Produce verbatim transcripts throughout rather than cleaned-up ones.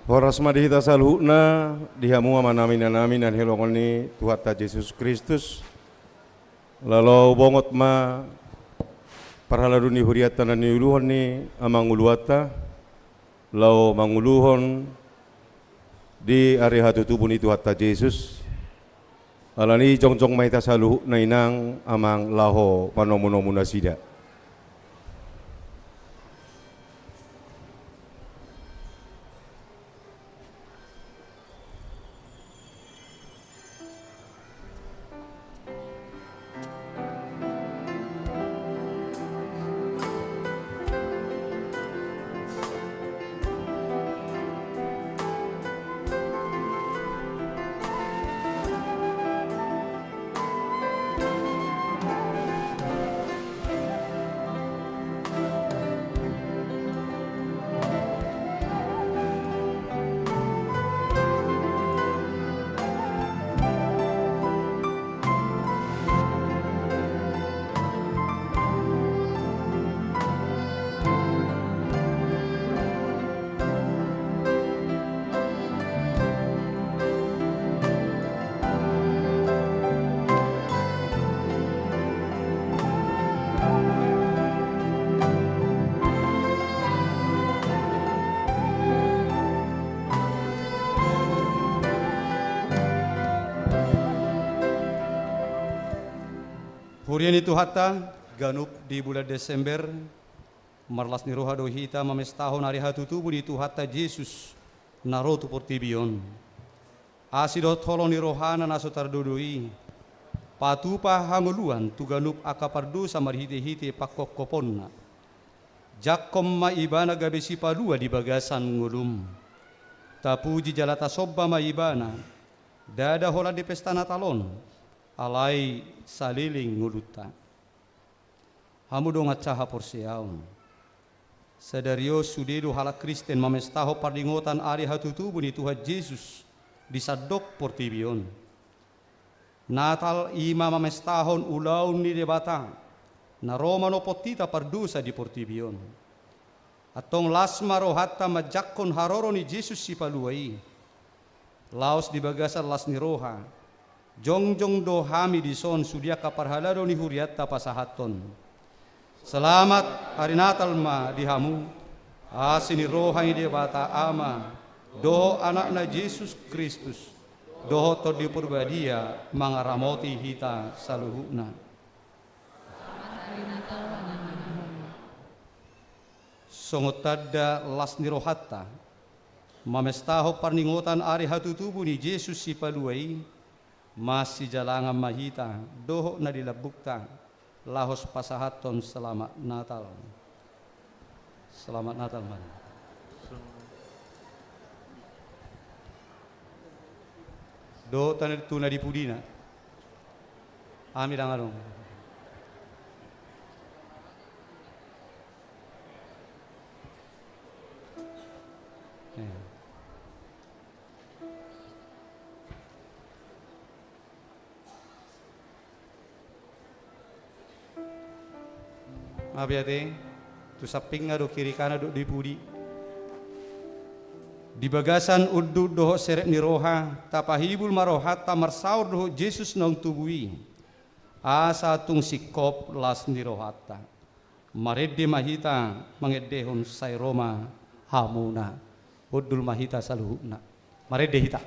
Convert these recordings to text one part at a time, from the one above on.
Horas ma di hita saluhutna, di hamu amanami, inanami na hinaholongan ni Tuhanta Jesus Kristus. Laho bongot ma parhalado ni hurianta na niuluhon ni amanguluanta, laho manguluhon di ari hatutubu ni Tuhanta Jesus. Alani i jongjong ma hita saluhutna, inang amang, laho manomunomu nasida. Huria ni Tuhanta, ganup di bulan Desember, marlas ni roha do hita mamestahon ari hatutubu ni Tuhanta Jesus na ro tu portibi on. Asi dohot holong ni rohana na so tardodo i, patupa hangoluan tu ganup angka pardosa marhitehite pangkophoponna. Jangkon ma ibana gabe sipalua di bagasan ngolum. Tapuji jala tasomba ma ibana, ndada holan di pesta Natal on, alai saleleng ngolunta. Hamu dongan sahaporseaon, sadari on sude do halak Kristen mamestahon pardingotan ari hatutubu ni Tuhan Jesus di sandok portibi on. Natal i ma mamestahon ulaon ni Debata, na ro manompot hita pardosa di portibi on. Antong las ma rohanta manjangkon haroro ni Jesus Sipalua i. Laos di bagasan las ni roha, jongjong do hami dison sude angka parhalado ni hurianta pasahathon. Selamat ari Natal ma di hamu. Asi ni roha ni Debata Ama, dohot Anakna Jesus Kristus, dohot Tondi Porbadia mangaramoti hita saluhutna. Songon tanda las ni rohanta mamestahon pardingotan ari hatutubu ni Jesus Sipalua i, masijalangan ma hita dohot na di lambungta, laos pasahathon selamat Natal. Selamat Natal ma. Dohot tu na di pudina. Ami dang adong. Eh. Maaf ya, te, tu sampingna do, kiri kanan do di pudi. Di bagasan unduk dohot serep ni roha, tapahibul ma rohanta marsaor dohot Jesus naung tubu i. Asa tung singkop las ni rohanta. Marende ma hita mangendehon sai ro ma hamuna. Hundul ma hita saluhutna. Marende hita.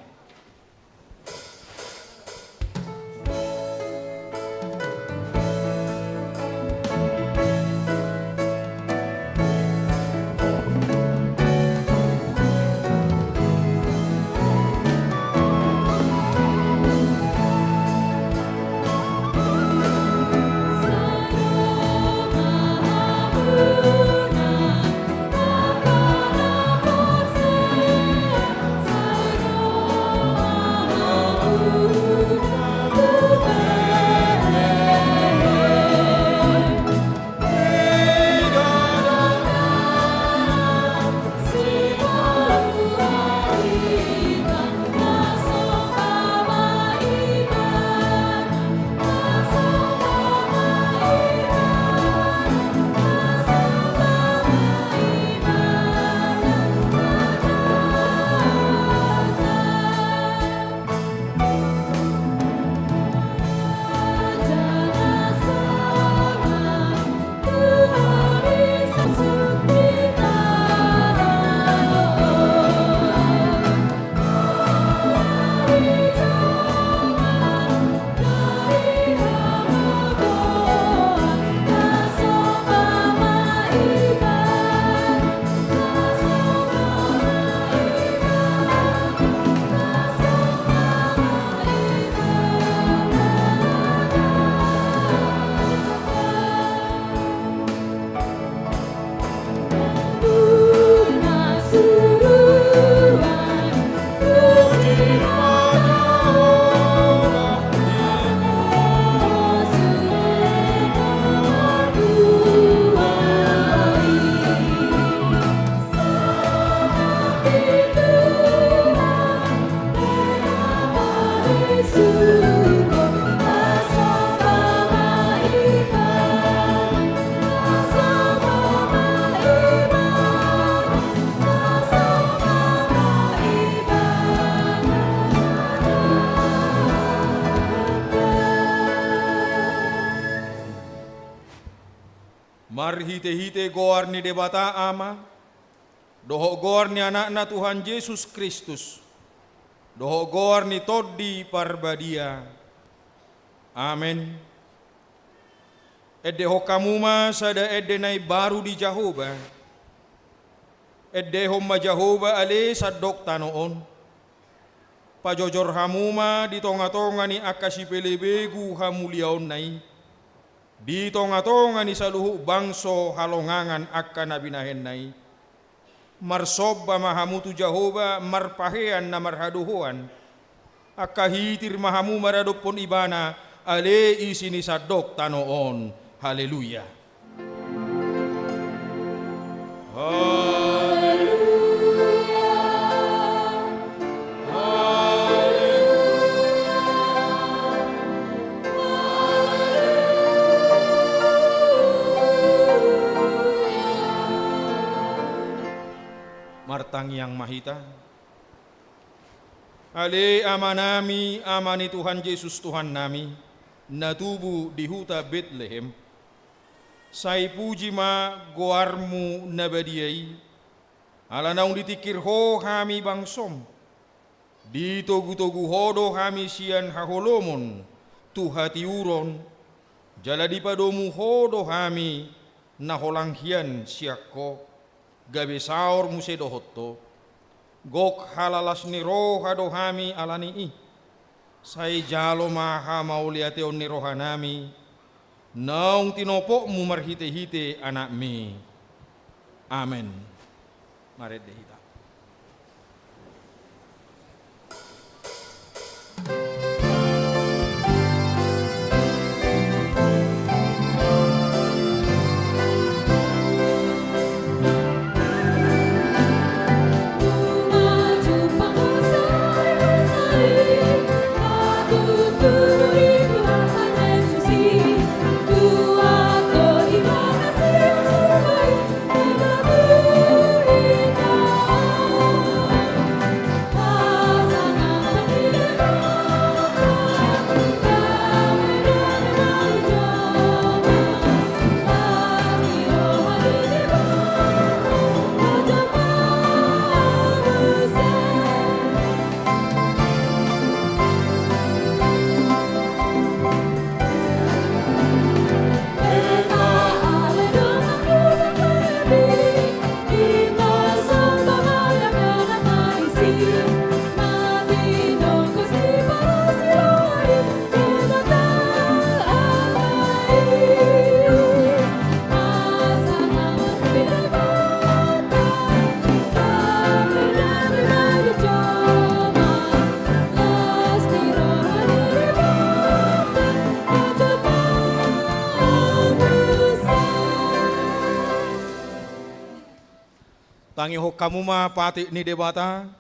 Hite-hite goar ni Debata Ama, dohot goar ni Anakna Tuhan Jesus Kristus, dohot goar ni Tondi Parbadia. Amen. Endehon hamu ma sada ende na imbaru di Jahowa. Endehon ma Jahowa ale sandok tano on. Pajojor hamu ma di tonga-tonga ni angka sipelebegu hamuliaonna i, di tonga-tonga ni saluhut bangso halongangan angka na binahenna i. Marsomba ma hamu tu Jahowa marpahean na marhadohoan. Angka hitir ma hamu maradophon Ibana, ale isi ni sandok tano on. Haleluya. Haleluya. Haleluya. Haleluya. Martangiang ma hita. Ale Amanami, Ama ni Tuhan Jesus Tuhannami, na tubu di huta Betlehem, sai puji ma goarMu na badia i, ala naung ditingkir Ho hami bangsoM. Ditogu-togu Ho do hami sian haholomon tu hatiuron, jala dipadomu Ho do hami na holang hian sian Ho, gabe saor muse dohot Ho. Gok halalas ni roha do hami ala ni i. Sai jalo ma hamauliateon ni rohanami, naung tinopotMu marhite-hite AnakMi. Amen. Marende hita. Tangihon hamu ma patik ni Debata,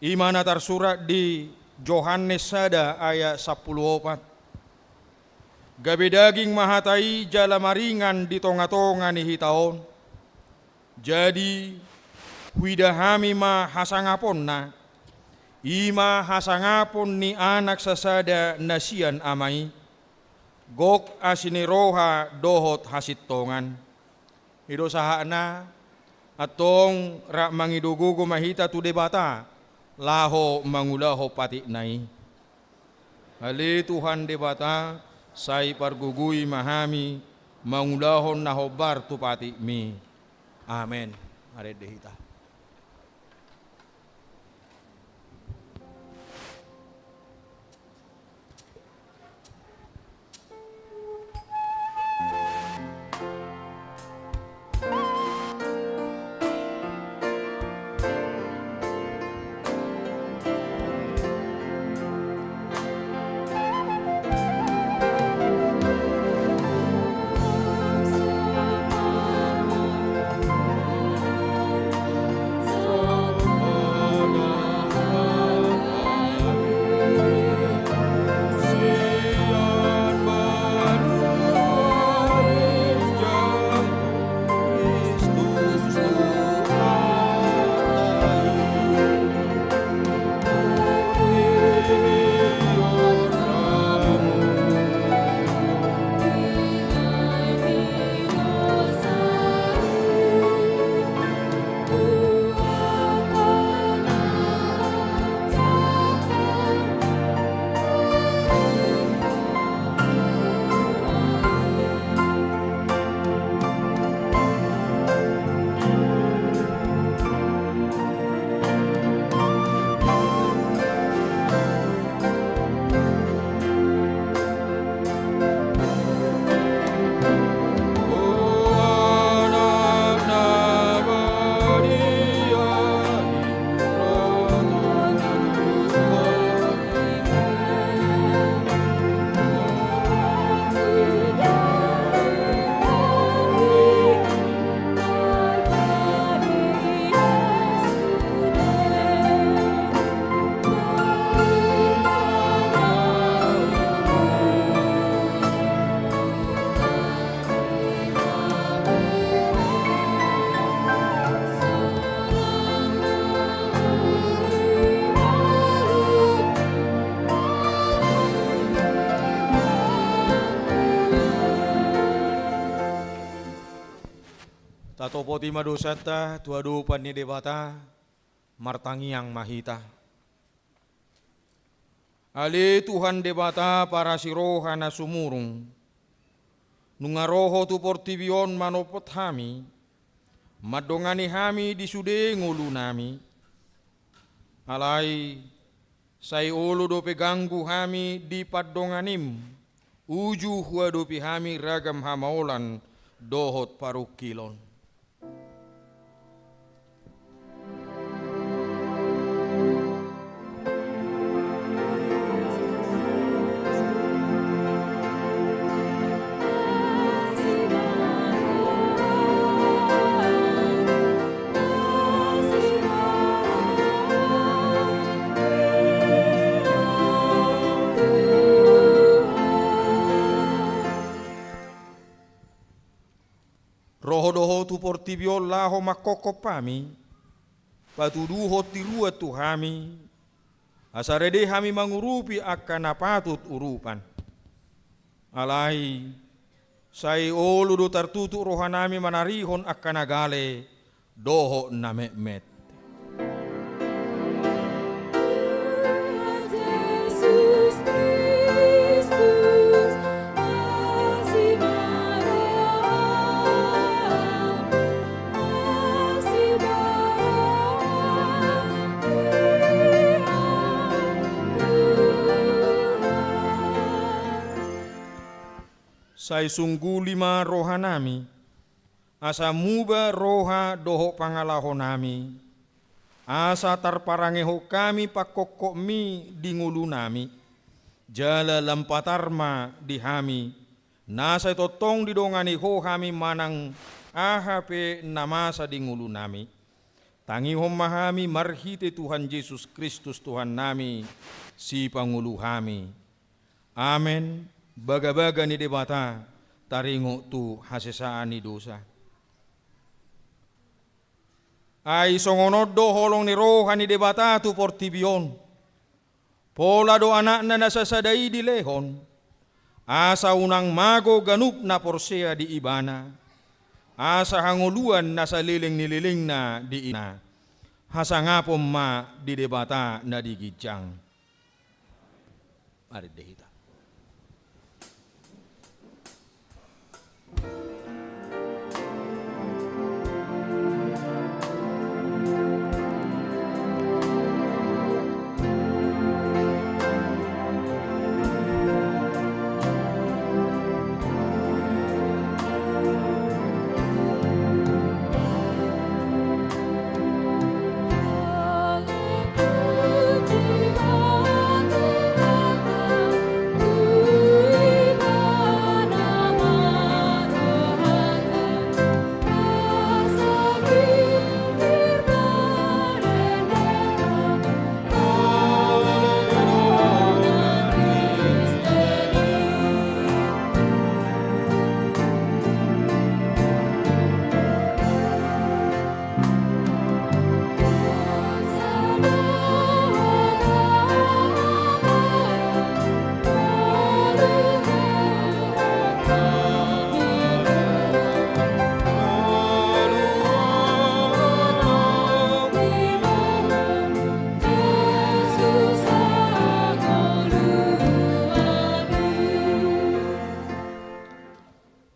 i ma na tarsurat di Johannes sada ayat sampulu opat. Gabe daging ma hata i jala maringan di tonga-tonga ni hita on. Jadi, huida hami ma hasangaponna, i ma hasangapon ni Anak sasada na sian Ama i, gok asi ni roha dohot hasintongan. I do sahatna, antong rap mangido gogo ma hita tu Debata, laho mangulahon patikna i. Ale Tuhan Debata, sai pargogoi ma hami mangulahon na hombar tu patikMi. Amen. Marende hita. Tatopoti ma dosanta tu adopan ni Debata, martangiang ma hita. Ale Tuhan Debata parasiroha na sumurung, nunga ro Ho tu portibi on manopot hami, mandongani hami di sude ngolunami. Alai, sai olo dope ganggu hami di pandonganim, uju huadopi hami ragam hamaolan dohot parungkilon. Ro do Ho tu portibi on laho manghophop hami, patuduhon tiruan tu hami, asa rade hami mangurupi angka na patut urupan. Alai, sai olo do tartutup rohanami manarihon angka na gale dohot na metmet. Sai sungguli ma rohanami, asa muba roha dohot pangalahonami, asa tarparangehon hami panghophopmi di ngolunami, jala lam patar ma di hami, na sai tongtong didongani Ho hami manang aha pe na masa di ngolunami. Tangihon ma hami marhite Tuhan Jesus Kristus Tuhannami, Sipangolu hami. Amen. Bagabaga ni Debata taringot tu hasesaan ni dosa. Ai songon on do holong ni roha ni Debata tu portibi on. Pola do Anakna na sasada i dilehon, asa unang mago ganup na porsea di Ibana, asa hangoluan na saleleng ni lelengna di i-, hasangapon ma di Debata na di ginjang. Marende hita.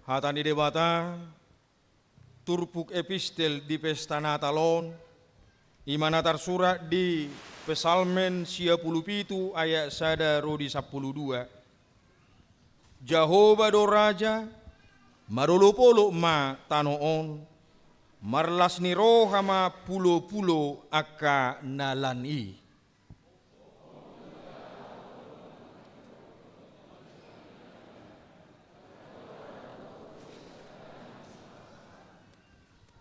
Hata ni Debata, turpuk epistel di pesta Natal on, i ma na tarsurat di Psalmen sia pulu pitu ayat sada ro di sampulu dua. Jahowa do raja, marolopolop ma tano on, marlas ni roha ma pulopulo angka na lan i.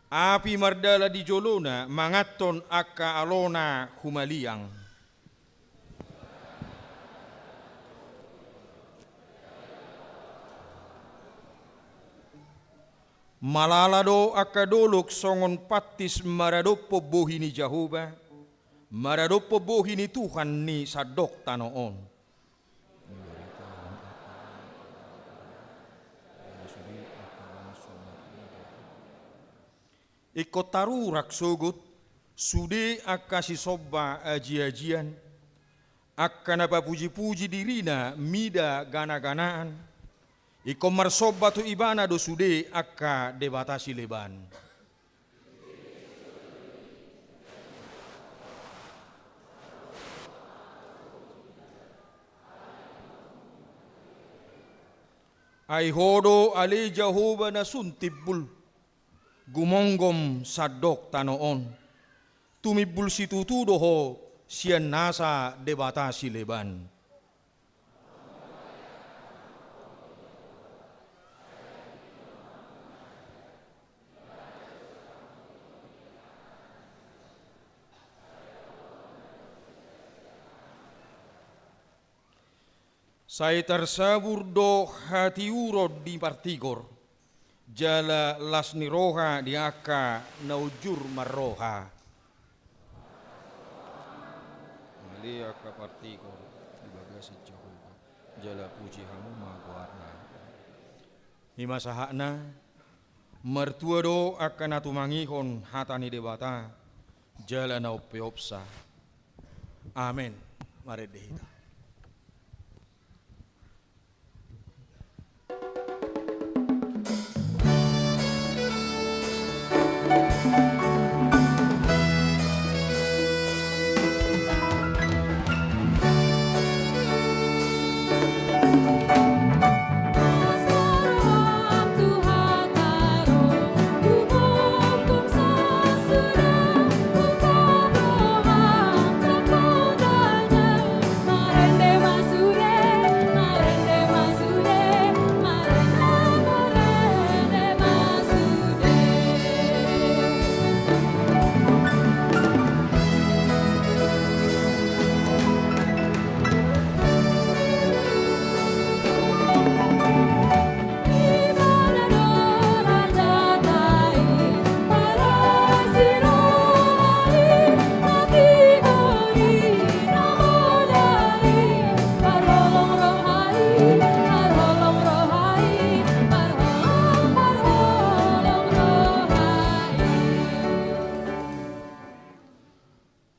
Api mardalan di jolona manganhon angka alona humaliang. Malala do angka dolok songon pantis maradophon bohi ni Jahowa, maradophon bohi ni Tuhan ni sandok tano on. Ingkon tarurak sogot sude angka sisomba aji-ajian, angka na papuji-puji dirina mida gana-ganaan. Ingkon marsomba tu ibana do sude angka debata sileban. Ai ho do ale Jahowa na sun timbul, gumonggom sandok tano on. Tumimbul situtu do ho sian nasa debata sileban. Sai tarsabur do hatiuron di partigor, jala las ni roha di angka na unjur marroha. Ale angka partigor di bagasan Jahowa, jala puji hamu ma goarna. I ma sahatna, martua do angka na tumangihon hata ni Debata, jala na umpeopsa. Amen. Marende hita.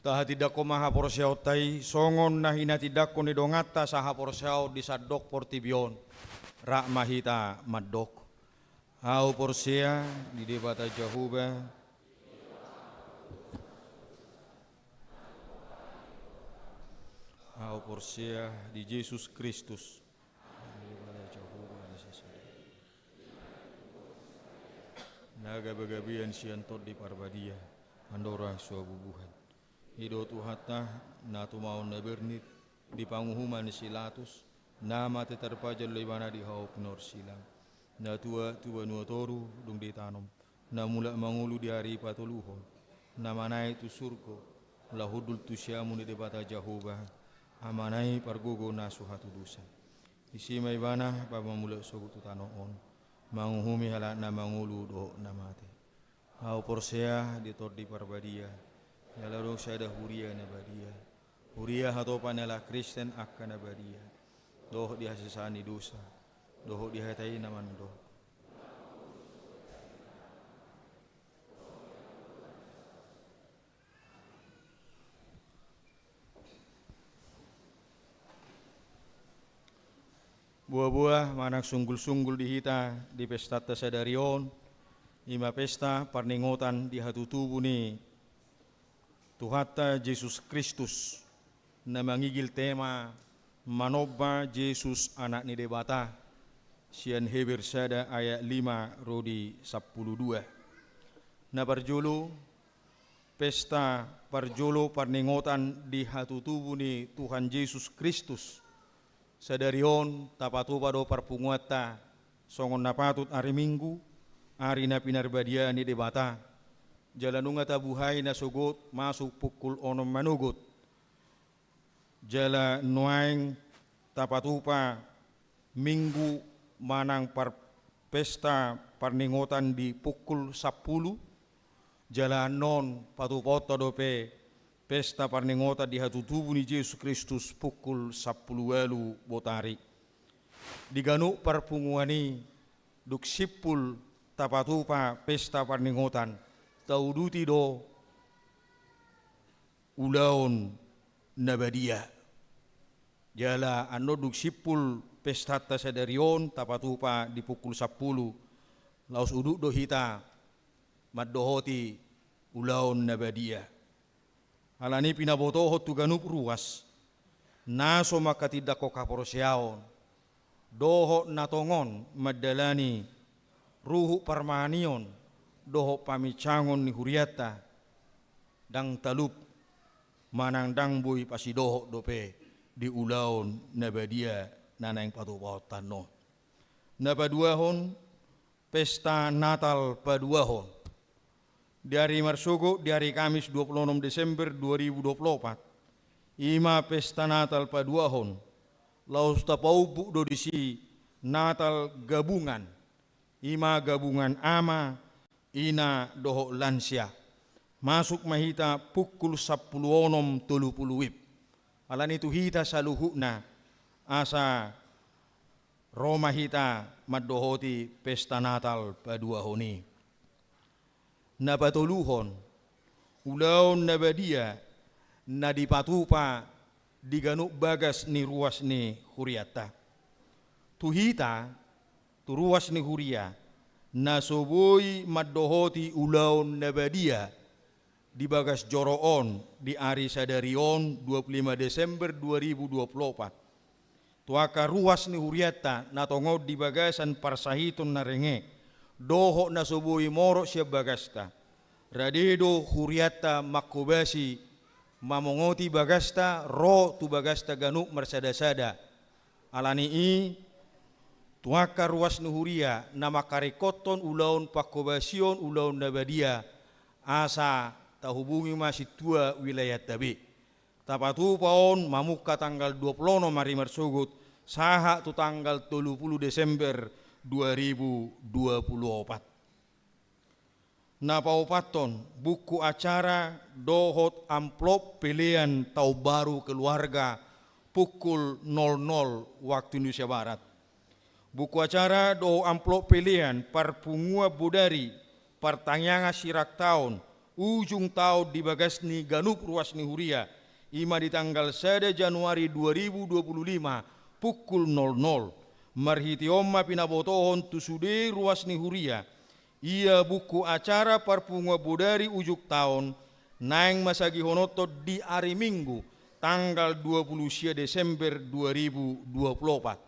Tahatindangkon ma haporseaonta i, songon na hinatindangkon ni donganta sahaporseaon di sandok portibi on, rap ma hita mandok. Ahu porsea di Debata Jahowa. Ahu porsea di Jesus Kristus. Di Debata Jahowa na sasada. Na gabagabean sian Tondi Parbadia, andorang so habubuhan. I do Tuhanta, na tumaon na bernit, di panguhuman ni si Latus, na mate tarpajalo ibana di hau pinorsilang. Na tua tu banua toru, dung ditanom. Na mulak mangolu di ari patoluhon. Na manaek tu surgo, laho hundul tu siamun ni Debata Jahowa, Amana i pargogo na so hatudosan. Disi ma ibana, ba mamulak sogot tu tano on. Manguhumi halak na mangolu dohot na mate. Ahu porsea di Tondi Parbadia, jala adong sada huria na badia. Huria hatopan ni halak Kristen angka na badia. Dohot di hasesaan ni dosa. Dohot di hata i na mandok. Boa-boa manang sunggul-sunggul di hita di pestanta sadari on, i ma pesta parningotan di hatutubu ni Tuhanta Jesus Kristus, na mangigil tema manomba Jesus Anak ni Debata, sian Heber sada ayat lima ro di sampulu dua. Na parjolo, pesta parjolo parningotan di hatutubu ni Tuhan Jesus Kristus. Sadari on tapatupa do parpunguanta songon na patut ari Minggu, ari na pinarbadiaan ni Debata. Jala nunga tabuhai na sogot masuk pukul onom manogot. Jala nuaeng tapatupa Minggu manang par-, pesta parningotan di pukul sampulu. Jala annon patupaonta dope pesta parningotan di hatutubu ni Jesus Kristus pukul sampulu ualu botari. Di ganup parpunguan i, dung simpul tapatupa pesta parningotan, tauduti do ulaon na badia. Jala annon dung simpul pestanta sadari on tapatupa di pukul sampulu, laos udut do hita mandohoti ulaon na badia. Alani pinabotohon tu ganup ruas na so manghatindanghon haporseaon dohot na tongon mandalani ruhut parmahanion dohot paminsangon ni hurianta, ndang talup manang ndang boi pasidohot dope di ulaon na badia na naeng patupahonta on. Na paduahon, pesta Natal paduahon. Di ari marsogot, di ari Kamis dua puluh enam Desember dua ribu dua puluh opat, i ma pesta Natal paduahon, laos tapaumbuk do disi Natal gabungan, i ma gabungan ama, ina dohot lansia. Masuk ma hita pukul sampulu onom tolu pulu WIB. Alani tu hita saluhutna, asa ro ma hita mandohoti pesta Natal paduahon i. Na patoluhon, ulaon na badia na dipatupa di ganup bagas ni ruas ni hurianta. Tu hita, tu ruas ni huria, na so boi mandohoti ulaon na badia di bagas joro on di ari sadari on dua puluh lima Desember dua ribu dua puluh opat. Tu angka ruas ni hurianta na tongon di bagasan parsahiton na renge, dohot na so boi morot sian bagasta. Rade do hurianta manghobasi mamongoti bagasta, ro tu bagasta ganup marsadasada. Alani i, tu angka ruas ni huria na mangkaringkothon ulaon panghobasion ulaon na badia, asa tahubungi ma sintua wilayanta be. Tapatupa on mamungka tanggal dua puluh onom ari marsogot, sahat tu tanggal tolu puluh Desember dua ribu dua puluh opat. Na paopathon, buku acara dohot amplop pelean taon baru keluarga pukul nol nol waktu Indonesia Barat. Buku acara dohot amplop pelean parpunguan bodari partangiangan sirang taon, ujung taon di bagas ni ganup ruas ni huria, i ma di tanggal sada Januari dua ribu dua puluh lima pukul nol nol. Marhite on ma pinabotohon tu sude ruas ni huria, ia buku acara parpunguan bodari ujung taon naeng masagihononhon di ari Minggu tanggal dua puluh sia Desember dua ribu dua puluh opat.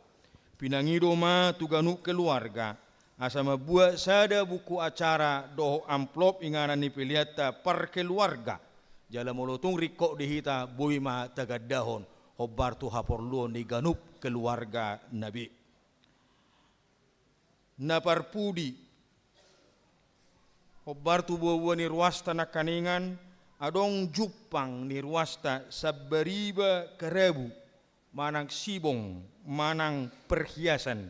Pinangido ma tu ganup keluarga asa mambuat sada buku acara dohot amplop inganan ni peleanta parkeluarga. Jala molo tung ringkot di hita, boi ma tagandahon hombar tu haporluon ni ganup keluarga na be. Na parpudi, hombar tu boaboa ni ruasta nangkaningan, adong jumpang ni ruasta Sambariba Karabu, manang sibong, manang perhiasan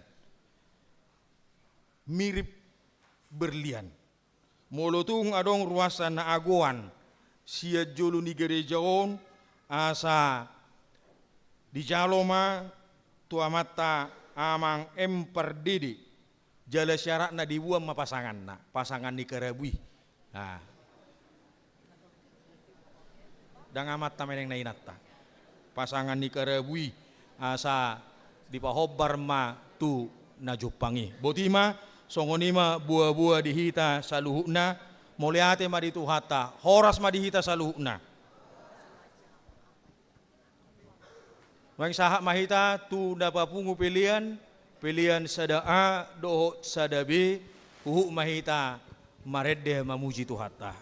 mirip berlian. Molo tung adong ruasta na agoan sian jolo ni gareja on, asa dijalo ma tu amanta Amang M. Pardede, jala syaratna diboan ma pasanganna, pasangan ni Karabu i. Nah. Ndang amanta, menek na inanta. Pasangan ni Karabu i, asa dipahombar ma tu na jumpang i. Boti ma, songon i ma boaboa di hita saluhutna, mauliate ma di Tuhanta, horas ma di hita saluhutna. Naeng sahat ma hita tu na papungu pelean, pelean sada A dohot sada B, huhut ma hita marende mamuji Tuhanta.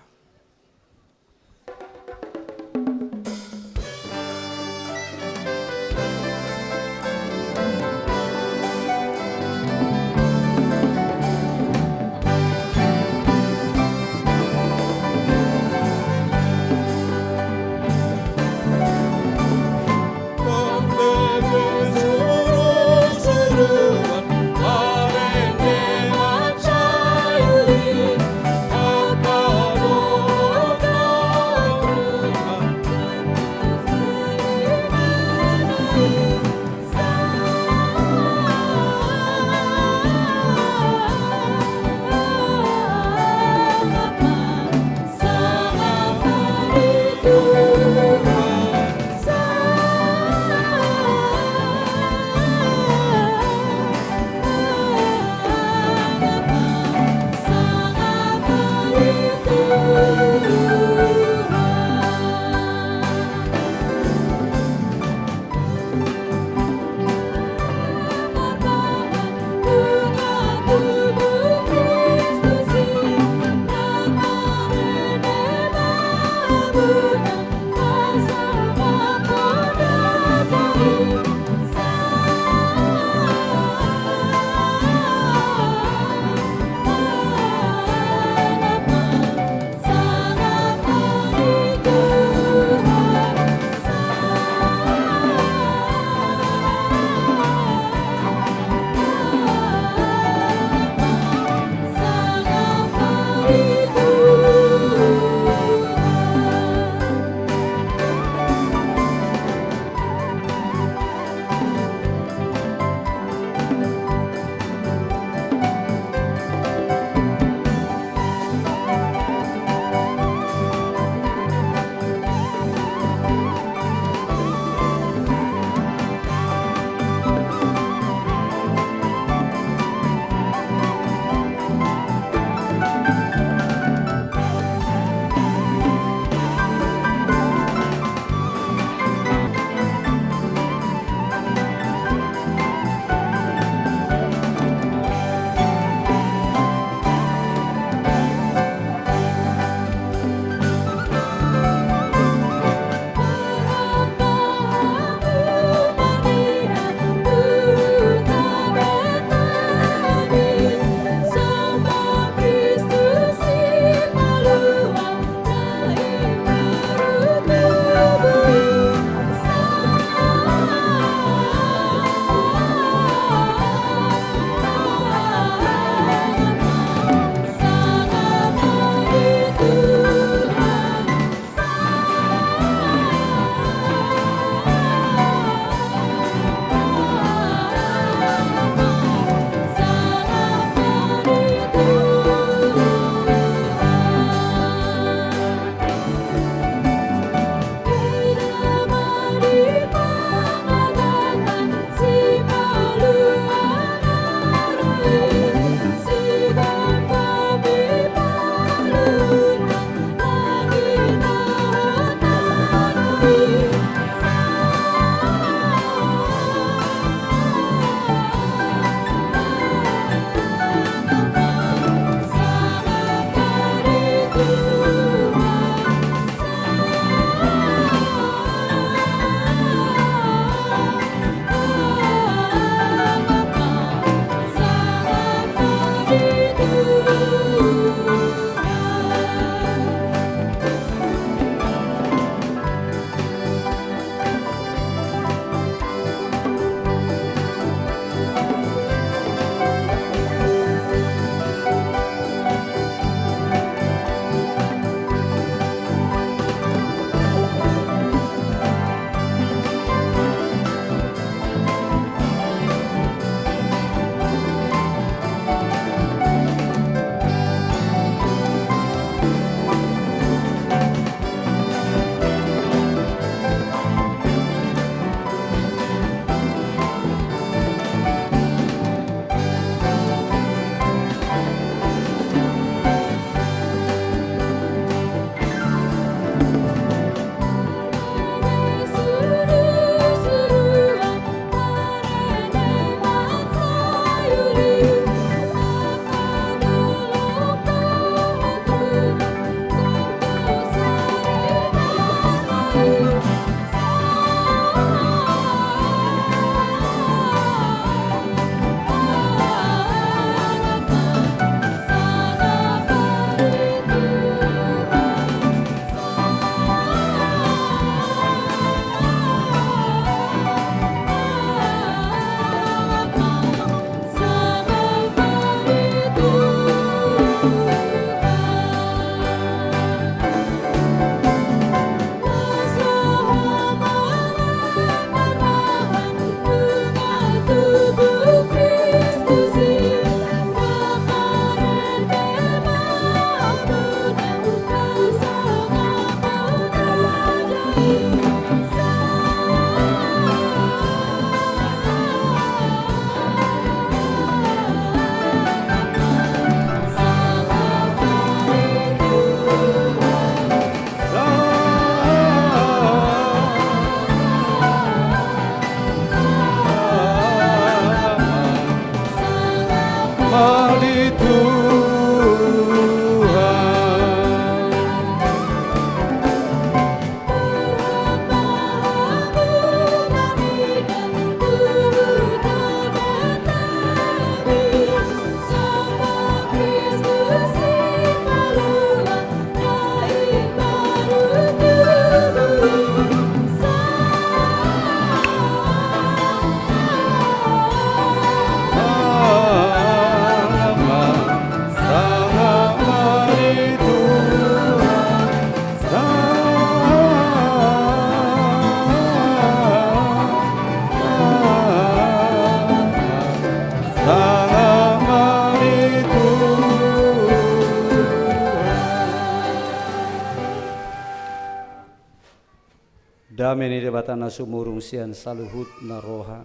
Dame ni Debata na sumurung sian saluhutna roha,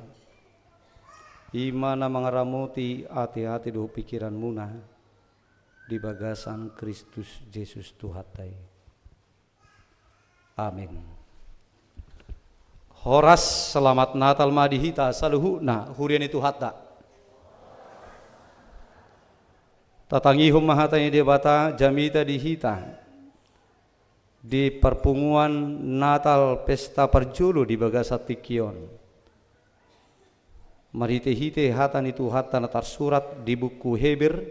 i ma na mangaramoti ateate dohot pingkiranmuna di bagasan Kristus Jesus Tuhanta i. Amin. Horas, selamat Natal ma di hita saluhutna, huria ni Tuhanta. Tatangihon ma hata ni Debata jamita di hita di parpunguan Natal pesta parjolo di bagasan tingki on. Marhitehite hata ni Tuhanta na tarsurat di buku Heber,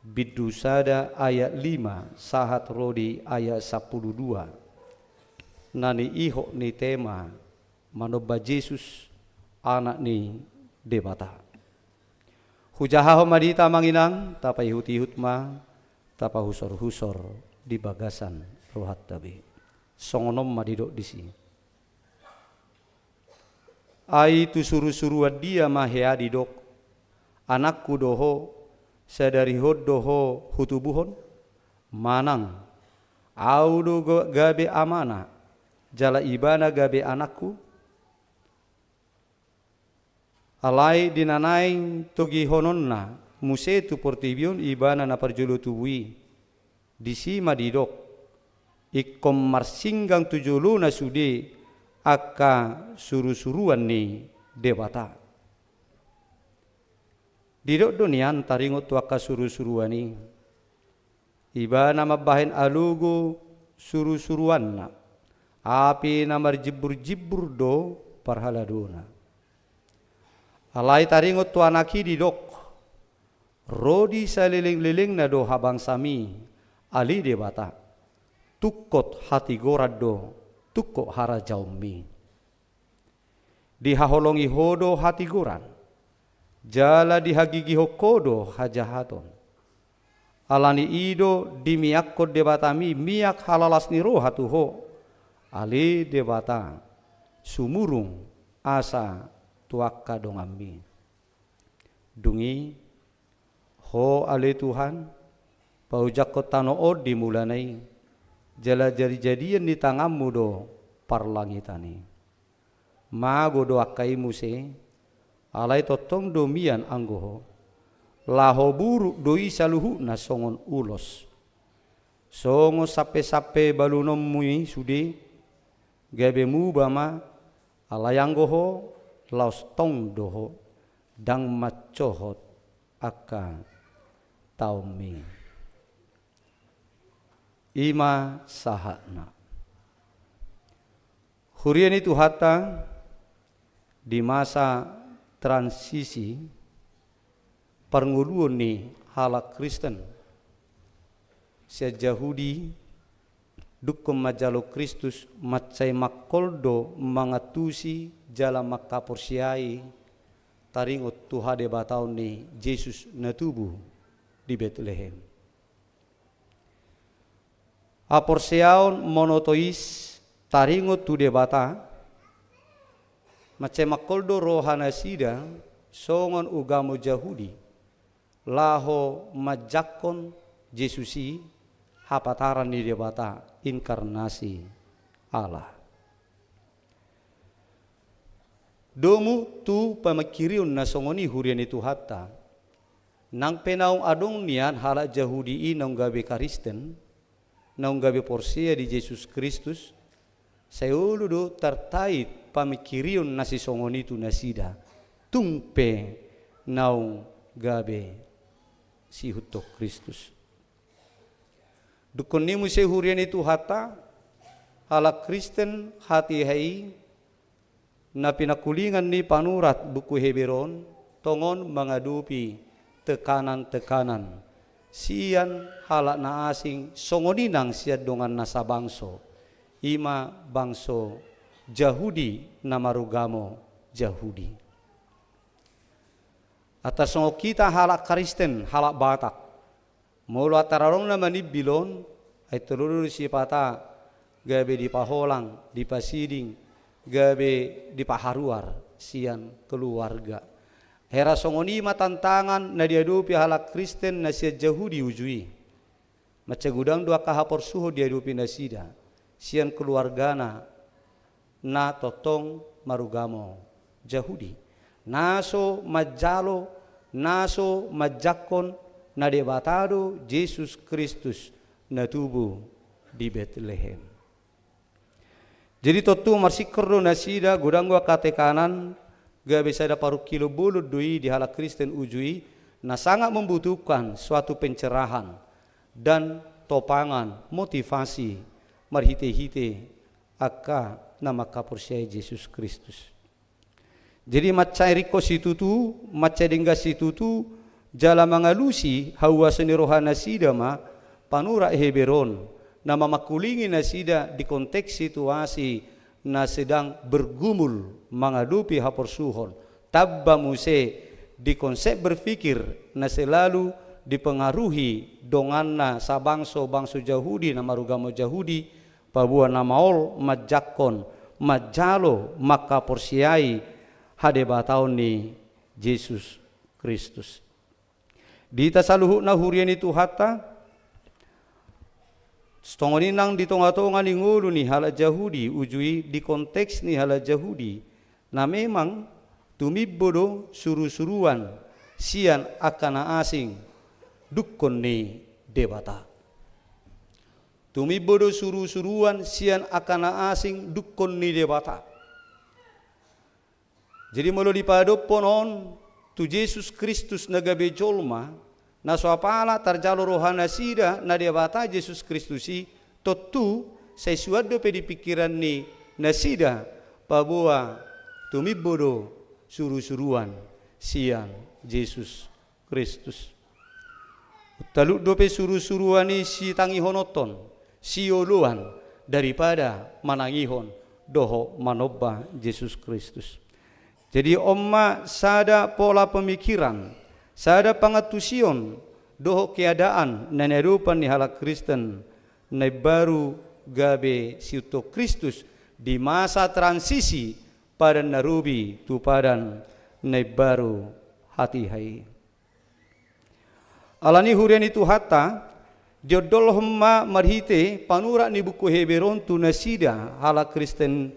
bindu sada ayat lima sahat ro di ayat sampulu dua, na niihot ni tema manomba Jesus, Anak ni Debata. Hujahahon ma di hita amang inang, tapaihutihut ma, tapahusorhusor di bagasan rohanta be. Songon on ma didok disi. Ai tu surusuruan dia ma hea didok, anakku do ho, sadari on do ho hutubuhon? Manang, ahu do ga-, gabe amana, jala ibana gabe anakku? Alai di na naeng togihononna muse tu portibi on ibana na parjolo tubu i, disi ma didok, ingkon marsinggang tu jolona sude angka surusuruan ni Debata. Didok do nian taringot tu angka surusuruan i. Ibana mambahen alogo surusuruanna, api na marjimburjimbur do parhaladona. Alai taringot tu Anak i didok, ro di salelenglelengna do habangsami, ale Debata, tungkot hatigoran do, tungkot harajaonmi. Dihaholongi ho do hatigoran, jala dihagigihon ho do hajahaton. Ala ni i do dimiakkon Debatami miak halalas ni roha tu ho, ale Debata, sumurung asa tu angka donganmi. Dung i, ho ale Tuhan, paojakkon tano on di mulana i, jala jarijarian ni tanganmu do parlangitan i. Mago do angka i muse, alai tongtong do mian anggo ho. Laho buruk do i saluhutna songon ulos. Songon sampesampe balunonmu i sude, gabe muba ma, alai anggo ho, laos tong do ho, ndang mancohot angka taonmi. I ma sahatna. Huria ni Tuhanta, di masa transisi parngoluon ni halak Kristen sian Jahudi, dungkon manjalo Kristus, mansai mangkol do mangantusi jala mangkaporseai taringot tu hadebataon ni Jesus na tubu di Betlehem. Haporseaon monoteis taringot tu Debata, mansai mangkol do roha nasida songon ugamo Jahudi, laho manjangkon Jesus i hapataran ni Debata, inkarnasi Allah. Domu tu pamingkirion na songon i huria ni Tuhanta, nang pe naung adong nian halak Jahudi i naung gabe Kristen, naung gabe porsea di Jesus Kristus, sai olo do tartait pamingkirion na sisongon i tu nasida, tung pe naung gabe siihuthon Kristus. Dungkon ni muse huria ni Tuhanta, halak Kristen hatiha i na pinangkulingan ni panurat buku Heber on, tongon mangadopi tekanan-tekanan sian halak na asing, songon i nang sian dongan na sabangso, i ma bangso Jahudi na marugamo Jahudi. Antar songon hita halak Kristen, halak Batak, molo antar adong na manimbil on, ai tolu do sipata gabe dipaholang, dipasiding, gabe dipaharuar sian keluarga. Hera songon i ma tantangan na diadopi halak Kristen na sian Jahudi uju i. Mansai godang do angka haporsuhon diadopi nasida sian keluargana, na tongtong marugamo Jahudi, na so manjalo, na so manjangkon na Debata do Jesus Kristus na tubu di Betlehem. Jadi tontu marsingkor do nasida, godang do angka tekanan, gabe sada parungkilon bolon do i di halak Kristen uju i, na sangat membutuhkan suatu pencerahan dan topangan motivasi marhite-hite angka na mangkaporseai Jesus Kristus. Jadi mansai ringkot situtu, mansai denggan situtu, jala mangalusi hauason ni rohanasida ma panurat Heber on, na mamangkulingi nasida di konteks situasi na sedang bergumul mangadopi haporsuhon, tamba muse di konsep berpikir na selalu dipengaruhi donganna sabangso, bangso Jahudi na marugamo Jahudi, paboa na maol manjangkon, manjalo, mangkaporseai hadebataon ni Jesus Kristus. Di hita saluhutna huria ni Tuhanta, songon i nang di tonga-tonga ni ngolu ni halak Jahudi, uju i di konteks ni halak Jahudi, na memang tumimbo do suru-suruan sian angka na asing dungkon ni Debata. Tumimbo do suru-suruan sian angka na asing dungkon ni Debata. Jadi molo dipadophon on tu Jesus Kristus na gabe jolma, na so apala tarjalo rohanasida na Debata Jesus Kristus i, tontu sai suan dope di pingkiran ni nasida, paboa tumimbo do suru-suruan sian Jesus Kristus. Talut dope suru-suruan i sitangihononton, sioloan, daripada manangihon dohot manomba Jesus Kristus. Jadi on ma sada pola pemikiran, sada pangantusion dohot keadaan na niadopan ni halak Kristen na imbaru gabe siuntok Kristus di masa transisi padan na robi tu padan na imbaru hatiha i. Alani huria ni Tuhanta, diondolhon ma marhite panurat ni buku Heber on tu nasida halak Kristen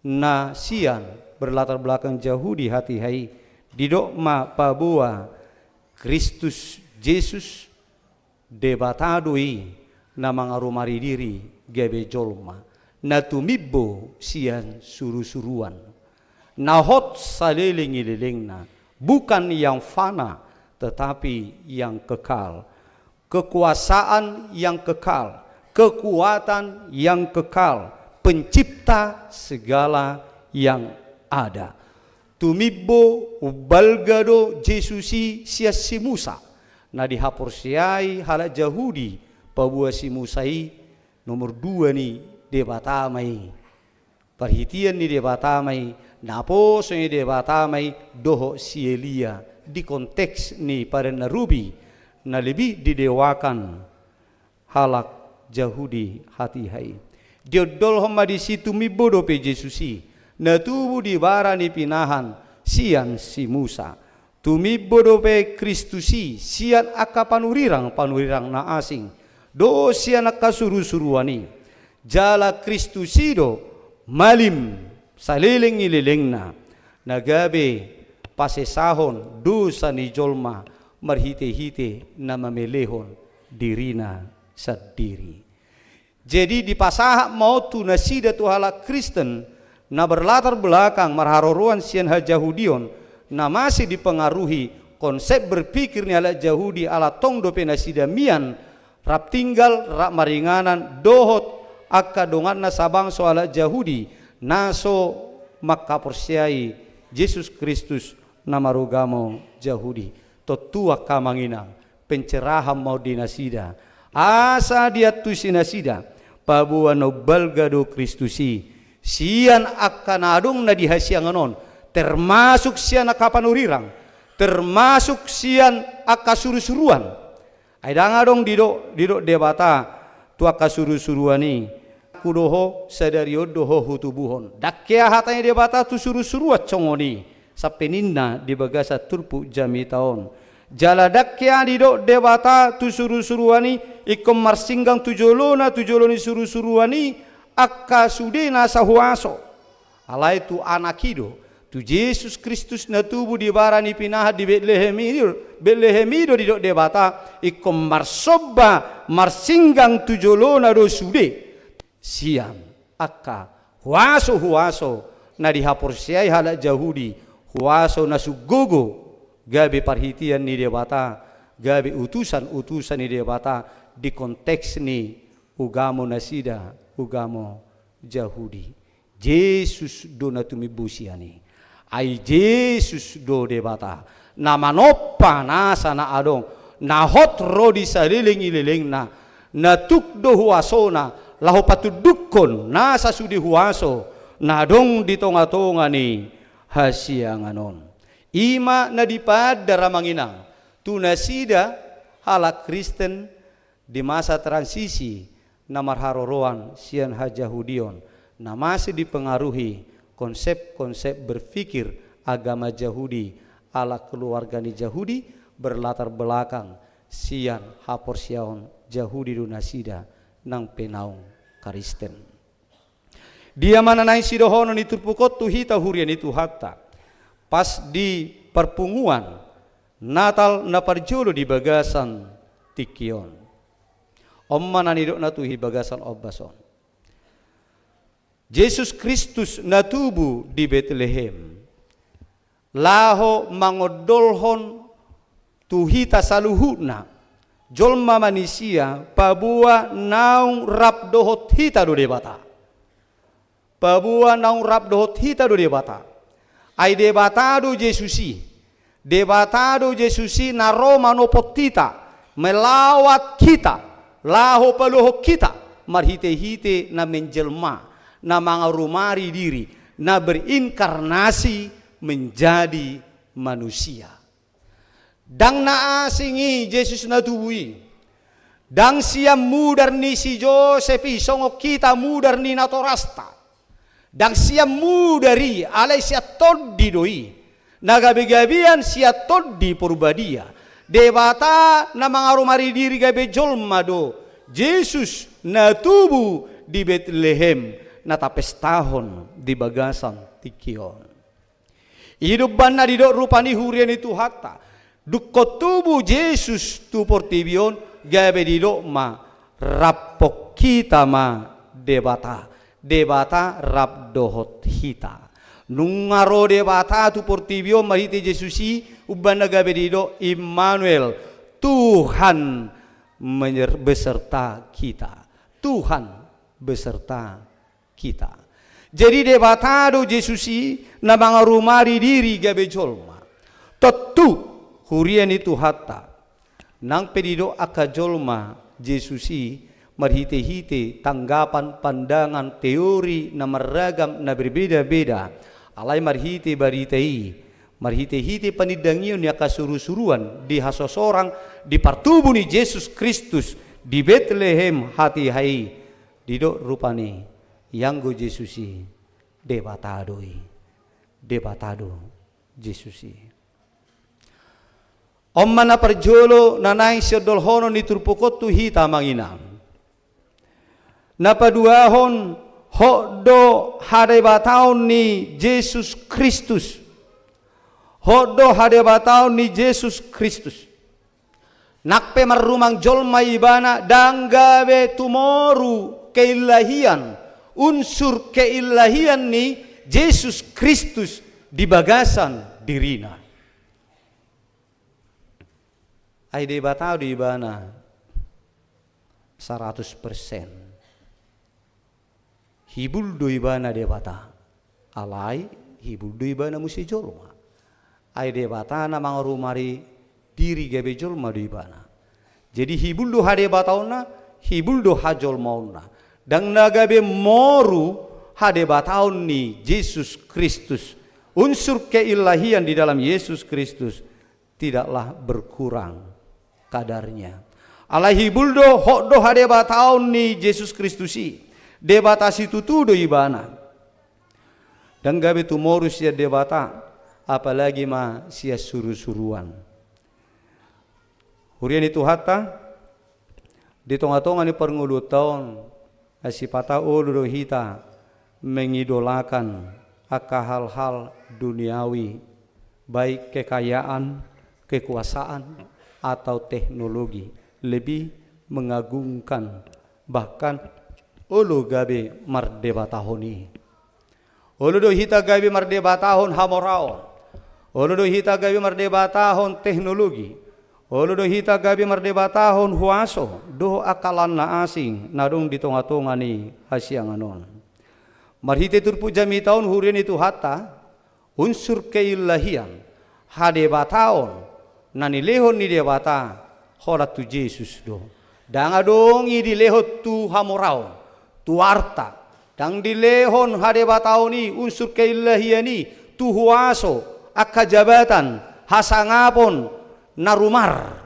na sian berlatar belakang Jahudi hatiha i, didok ma paboa Kristus Jesus Debata do i na mangarumari diri gabe jolma, na tumimbo sian suru-suruan, na hot saleleng ni lelengna, bukan yang fana, tetapi yang kekal. Kekuasaan yang kekal, kekuatan yang kekal, pencipta segala yang ada. Tumimbo, umbalga do Jesus i sian si Musa, na dihaporseai halak Jahudi, paboa si Musa i nomor dua ni Debata ma i. Parhitean ni Debata ma i, naposo ni Debata ma i dohot si Elia di konteks ni padan na robi na lebih didewakan halak Jahudi hatiha i. Diondolhon ma disi tumimbo dope Jesus i, na tubu di bara ni pinahan sian si Musa. Tumimbo dope Kristus i sian angka panurirang, panurirang na asing, dohot sian angka suru-suruan i. Jala Kristus i do malim saleleng ni lelengna, na gabe pasesahon dosa ni jolma marhite-hite na mamelehon dirina sandiri. Jadi dipasahat ma on tu nasida tu halak Kristen na berlatar belakang marharoroan sian hajahudion, na masih dipengaruhi konsep berpikir ni halak Jahudi ala tong dope nasida mian rap tinggal, rap maringanan dohot angka donganna sabangso halak Jahudi na so mangkaporseai Jesus Kristus na marugamo Jahudi. Tontu angka amang inang, pencerahan ma on di nasida, asa diantusi nasida, paboa na umbalga do Kristus i sian angka na adong na di hasiangan on, termasuk sian angka panurirang, termasuk sian angka suru-suruan. Ai ndang adong didok, didok Debata tu angka suru-suruan i, "Ahu do ho, sadari on do ho hutubuhon." Ndang hea hata ni Debata tu suru-suruan songon i, sampe ninna di bagasan turpuk jamita on. Jala ndang hea didok Debata tu suru-suruan i, ingkon marsinggang tu jolona, tu jolo ni suru-suruan i, angka sude na sahuaso. Alai tu Anak i do, tu Jesus Kristus na tubu di bara ni pinahan di Betlehem i do, Betlehem i do didok Debata, ingkon marsomba, marsinggang tu jolona do sude. Sian angka huaso-huaso na dihaporseai halak Jahudi, huaso na sunggogo, gabe parhitean ni Debata, gabe utusan-utusan ni Debata di konteks ni ugamo nasida, ugamo Jahudi. Jesus do na tumimbo sian i. Ai Jesus do Debata na manompa nasa na adong, na hot ro di saleleng ni lelengna, na tuk do huasona laho patundukkon nasa sude huaso na adong di tonga-tonga ni hasiangan on. I ma na dipaandar, amang inang, tu nasida halak Kristen di masa transisi na marharoroan sian hajahudion, na masih dipengaruhi konsep-konsep berpikir agama Jahudi, ala keluarga ni Jahudi, berlatar belakang sian haporseaon Jahudi do nasida nang pe naung Kristen. Dia ma na naeng sidohonon ni turpuk on tu hita, huria ni Tuhanta, pas di parpunguan Natal na parjolo di bagasan tingki on? On ma na nidokna tu hita di bagasan ombas on. Jesus Kristus na tubu di Betlehem, laho mangondolhon tu hita saluhutna, jolma manisia, paboa naung rap dohot hita do Debata. Paboa naung rap dohot hita do Debata. Ai Debata do Jesus i. Debata do Jesus i na ro manopot hita, melawat hita, laho paluahon hita, marhite-hite na menjelma, na mangarumari diri, na berinkarnasi menjadi manusia. Ndang na asing i Jesus na tubu i. Ndang sian mudar ni si Josep i songon hita mudar ni natorasta. Ndang sian mudar i, alai sian tondi do i. Na gabe-gabean sian tondi Porbadia. Debata na mangarumari diri gabe jolma do Jesus na tubu di Betlehem, na tapestahon di bagasan tingki on. I do umbahen na didok rupani, huria ni Tuhanta, dungkon tubu Jesus tu portibi on, gabe didok ma, raphon hita ma Debata. Debata rap dohot hita. Nunga ro Debata tu portibi on marhite Jesus i, umbahen na gabe didok Immanuel, Tuhan menyer-, beserta kita. Tuhan beserta kita. Jadi Debata do Jesus i na mangarumari diri gabe jolma. Tontu, huria ni Tuhanta, nang pe didok angka jolma Jesus i marhite-hite tanggapan, pandangan, teori na marragam, na berbeda-beda, alai marhite barita i, marhite-hite panindangion ni angka suru-suruan di hasosorang, di partubu ni Jesus Kristus di Betlehem hatiha i, didok rupani, ianggo Jesus i, Debata do i. Debata do Jesus i. On ma na parjolo na naeng siondolhonon ni turpuk on tu hita, amang inang. Na paduahon, hot do hadebataon ni Jesus Kristus. Hot do hadebataon ni Jesus Kristus. Nang pe marrumang jolma ibana, ndang gabe tumoru keilahian, unsur keilahian ni Jesus Kristus di bagasan dirina. Ai Debata do ibana saratus persen. Hibul do ibana Debata. Alai hibul do ibana muse jolma. Ai Debata na mangarumari diri gabe jolma do ibana. Jadi hibul do hadebataonna, hibul do hajolmaonna. Ndang na gabe moru hadebataon ni Jesus Kristus. Unsur keilahian di dalam Yesus Kristus tidaklah berkurang kadarnya. Alai hibul do, hot do hadebataon ni Jesus Kristus i. Debata situtu do ibana. Ndang gabe tumoru sian debata, apalagi ma sian suru-suruan. Huria ni Tuhanta, di tonga-tonga ni parngoluonta on, ai sipata olo do hita mengidolakan angka hal-hal duniawi, baik kekayaan, kekuasaan, atau teknologi, lebih mengagungkan, bahkan olo gabe mardebatahon i. Olo do hita gabe mardebatahon hamoraon. Olo do hita gabe mardebatahon teknologi. Olo do hita gabe mardebatahon huaso dohot angka lan na asing na adong di tonga-tonga ni hasiangan on. Marhite turpuk jamita on, huria ni Tuhanta, unsur keilahian, hadebataon na nilehon ni Debata holan tu Jesus do. Ndang adong i dilehon tu hamoraon, tu arta. Ndang dilehon hadebataon i, unsur keilahian i, tu huaso, angka jabatan, hasangapon na rumar,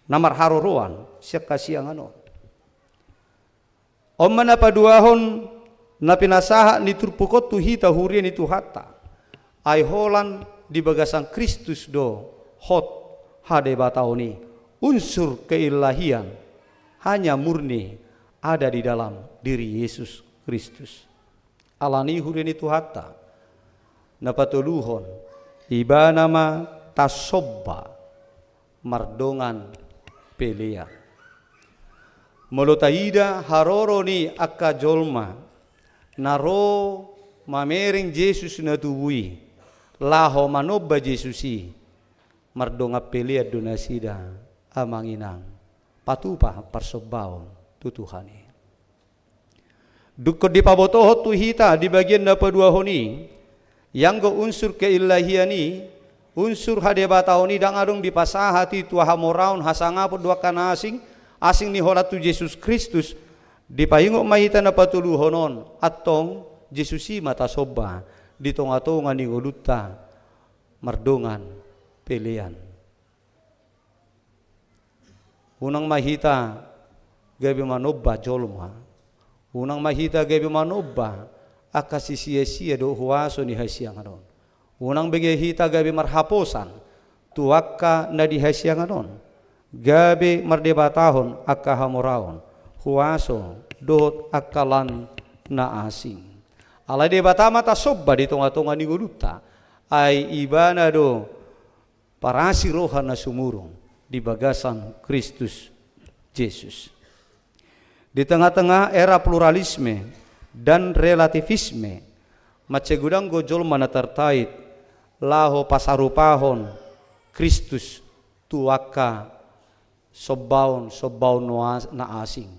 na marharoroan sian hasiangan on. On ma na paduahon na pinasahat ni turpuk on tu hita, huria ni Tuhanta. Ai holan di bagasan Kristus do hot hadebataon i. Unsur keilahian hanya murni ada di dalam diri Yesus Kristus. Alani i, huria ni Tuhanta, na patoluhon, Ibana ma tasomba mardongan pelean. Molo taida haroro ni angka jolma na ro mamereng Jesus na tubu i, laho manomba Jesus i, mardongan pelean do nasida, amang inang, patupa parsombaon tu Tuhan i. Dungkon dipabotohon tu hita di bagian na paduahon i, ianggo unsur keilahian i, unsur hadebataon i ndang adong dipasahat i tu hamoraon, hasangapon dohot angka na asing, asing ni holan tu Jesus Kristus, dipaingot ma hita na patoluhon on, antong Jesus i ma tasomba di tonga-tonga ni ngolunta mardongan pelean. Unang ma hita gabe manomba jolma. Unang ma hita gabe manomba angka sisia-sia dohot huaso ni hasiangan on. Unang be hita gabe marhaposan tu angka na di hasiangan on. Gabe mardebatahon angka hamoraon, huaso dohot angka lan na asing. Alai Debata ma tasomba di tonga-tonga ni ngolunta. Ai Ibana do parasi roha na sumurung di bagasan Kristus Jesus. Di tengah-tengah era pluralisme dan relativisme, mansai godang do jolma na tertarik laho pasarupahon Kristus tu angka sombaon, sombaon na as-, na asing.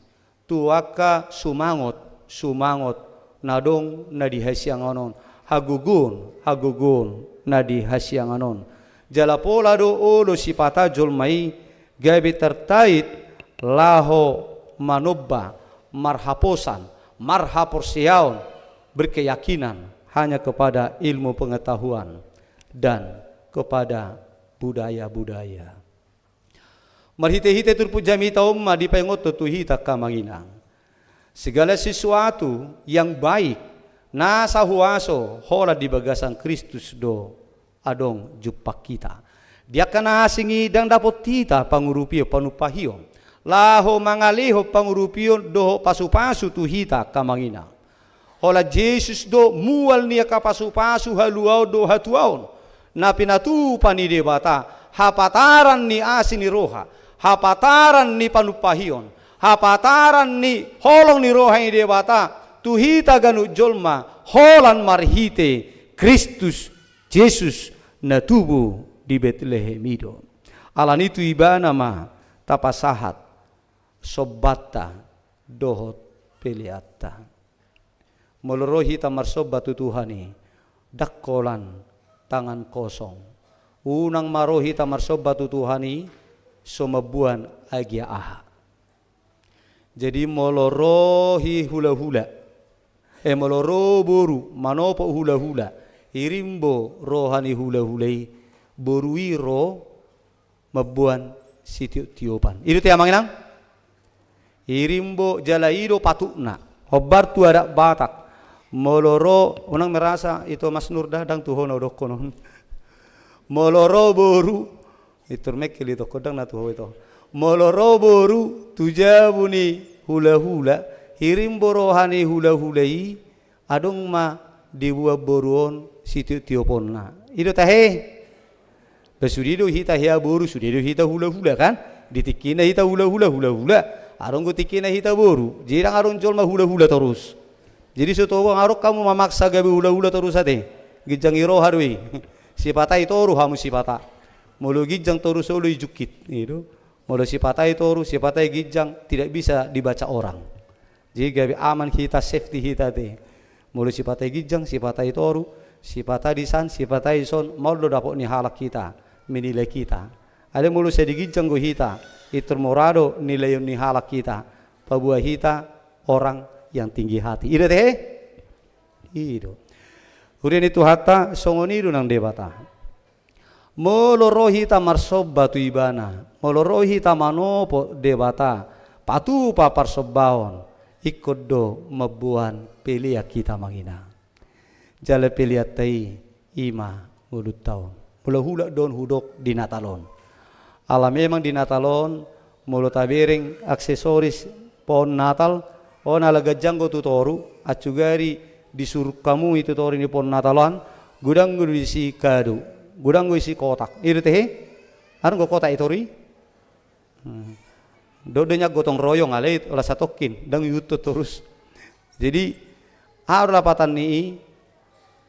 Tu angka sumangot, sumangot na adong na di hasiangan on, hagogoon, hagogoon na di hasiangan on. Jala pola do olo sipata jolma i gabe tertarik laho manomba, marhaposan, marhaporseaon, berkeyakinan hanya kepada ilmu pengetahuan dan kepada budaya-budaya. Marhite-hite turpuk jamita on ma dipaingot tu hita, angka amang inang. Segala sesuatu yang baik, nasa huaso, holan di bagasan Kristus do adong jumpang hita. Di angka na asing i ndang dapot hita pangurupion, panumpahion, laho mangalehon pangurupion dohot pasu-pasu tu hita, angka amang inang. Holan Jesus do mual ni angka pasu-pasu, haluaon dohot hatuaon na pinatupa ni Debata, hapataran ni asi ni roha, hapataran ni panumpahion, hapataran ni holong ni roha ni Debata tu hita ganup jolma, holan marhite Kristus Jesus na tubu di Betlehem i do. Alani i tu Ibana ma tapasahat sombanta dohot peleanta. Molo ro hita marsomba tu Tuhan i, ndang holan tangan kosong. Unang ma ro hita marsomba tu Tuhan i so mamboan agia aha. Jadi molo ro hula-hula, eh, molo ro boru manopot hula-hula, hirimbo roha ni hula-hula i, boru i ro mamboan sitiop-tiopan. I do te, amang inang? Hirimbo, jala i do patutna. Hombar tu adat Batak. Molo ro, unang merasa ito Mas Nur da, ndang tu ho na hudokkon on. Molo ro boru, i Tur Mekkel ito, ndang na tu ho ito. Molo ro boru tu jabu ni hula-hula, hirimbo roha ni hula-hula i, adong ma dibuat boru on sitiop-tioponna. I do tahe. Ba sude do hita hea boru, sude do hita hula-hula kan? Di tingkina hita hula-hula, hula-hula. Adong do tingkina hita boru. Jadi ndang adong jolma hula-hula torus. Jadi so tong adong hamu mamaksa gabe hula-hula torus ate. Ginjang ni roha do i. Sipata i toru hamu sipata. Molo ginjang torus olo i jungkit. I do. Molo sipata i toru, sipata i ginjang, tidak bisa dibaca orang. Jadi gabe aman hita, safety hita ate. Molo sipata i ginjang, sipata i toru, sipata i dison, sipata i dison, maol do dapot ni halak hita, menilai hita. Alai molo sai di ginjang do hita, pintor mora do nilaion ni halak hita, paboa hita orang yang tinggi hati. I do tahe? I do. Huria ni Tuhanta, songon i do nang Debata. Molo ro hita marsomba tu Ibana, molo ro hita manopot Debata, patupa parsombaon, ingkon do mamboan pelean hita, Amang Inang. Jala peleanta i, i ma ngolunta on. Molo huhut do on hudok di Natal on. Ala memang di Natal on, molo tabereng aksesoris pohon Natal, on ala ganjang do tu toru, ancugari disuruk hamu i tu toru ni pohon Natal on, godang do disi kado, godang do disi kotak. I do tahe? Adong do kotak i toru i? Hmm. Dohot do nian gotong royong, alai holan satongkin, ndang iuthon torus. Jadi, aha do lapatan ni i,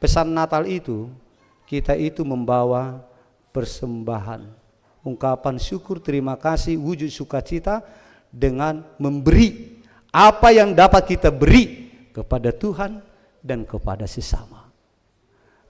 pesan Natal itu, kita itu membawa persembahan, ungkapan syukur, terima kasih, wujud sukacita dengan memberi apa yang dapat kita beri kepada Tuhan dan kepada sesama.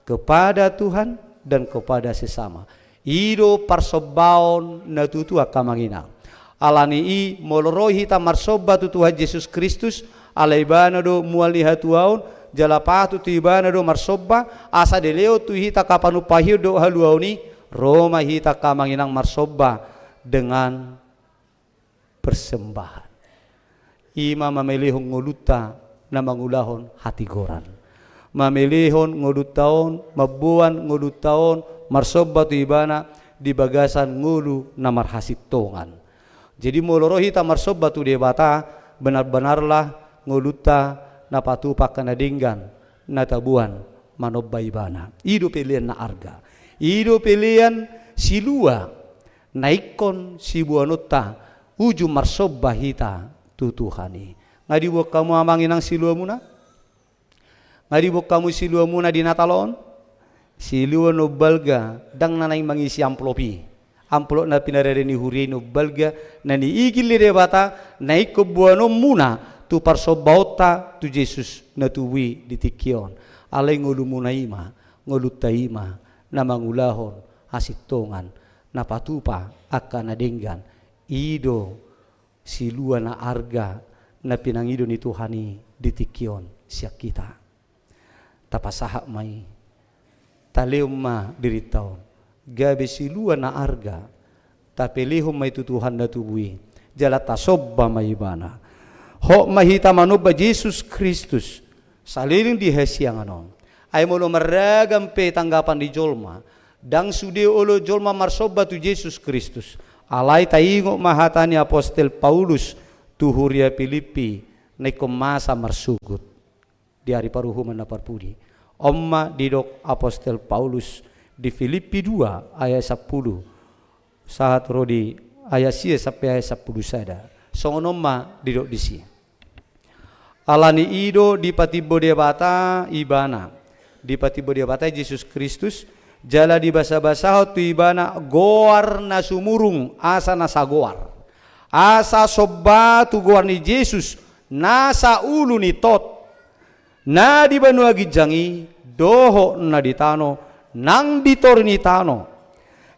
Kepada Tuhan dan kepada sesama. I do parsombaon na tutu, angka Amang Inang. Ala ni i, molo ro hita marsomba tu Tuhan Jesus Kristus, ala Ibana do mual ni hatuaon, jala patut tu Ibana do marsomba, asa dilehon tu hita angka panumpahion dohot haluaon i, ro ma hita, angka Amang Inang, marsomba dengan persembahan. I ma mamelehon ngolunta na mangulahon hatigoran. Mamelehon ngolunta on, mamboan ngolunta on, marsomba tu Ibana di bagasan ngolu na marhasintongan. Jadi molo ro hita marsomba tu Debata, benar-benarlah ngolunta na patupa angka na denggan, na taboan manomba Ibana. I do pelean na arga. I do pelean silua na ingkon siboanonta uju marsomba hita tu Tuhan i. Nga diboan hamu, Amang Inang, siluamuna? Nga diboan hamu siluamuna di Natal on? Silua na umbalga, ndang na naeng mangisi amplop i. Amplop na pinarade ni huria i na umbalga, na niigil ni Debata, na ingkon boanonmuna tu parsombaonta tu Jesus na tubu i di tingki on. Alai ngolumuna i ma, ngolunta i ma, na mangulahon hasintongan, na patupa angka na denggan. I do silua na arga na pinangido ni Tuhan i di tingki on sian hita. Tapasahat ma i. Talehon ma dirinta on gabe silua na arga. Tapelehon ma i tu Tuhan na tubu i. Jala tasomba ma Ibana. Hot ma hita manomba Jesus Kristus saleleng di hasiangan on. Ai molo marragam pe tanggapan ni jolma, ndang sude olo jolma marsomba tu Jesus Kristus. Alai taingot ma hata ni apostel Paulus tu huria Pilippi na ingkon masa marsogot di ari paruhuman na parpudi. On ma didok apostel Paulus di Pilippi dua ayat sampulu sahat ro di ayat sia sampe ayat sampulu sada. Songon on ma didok disi. Ala ni i do dipatimbo Debata Ibana, dipatimbo Debata Jesus Kristus, jala dibasabasahon tu Ibana goar na sumurung asa na sagoar. Asa somba tu goar ni Jesus na saulu ni tot, na di banua ginjang i dohot na di tano, nang di toru ni tano.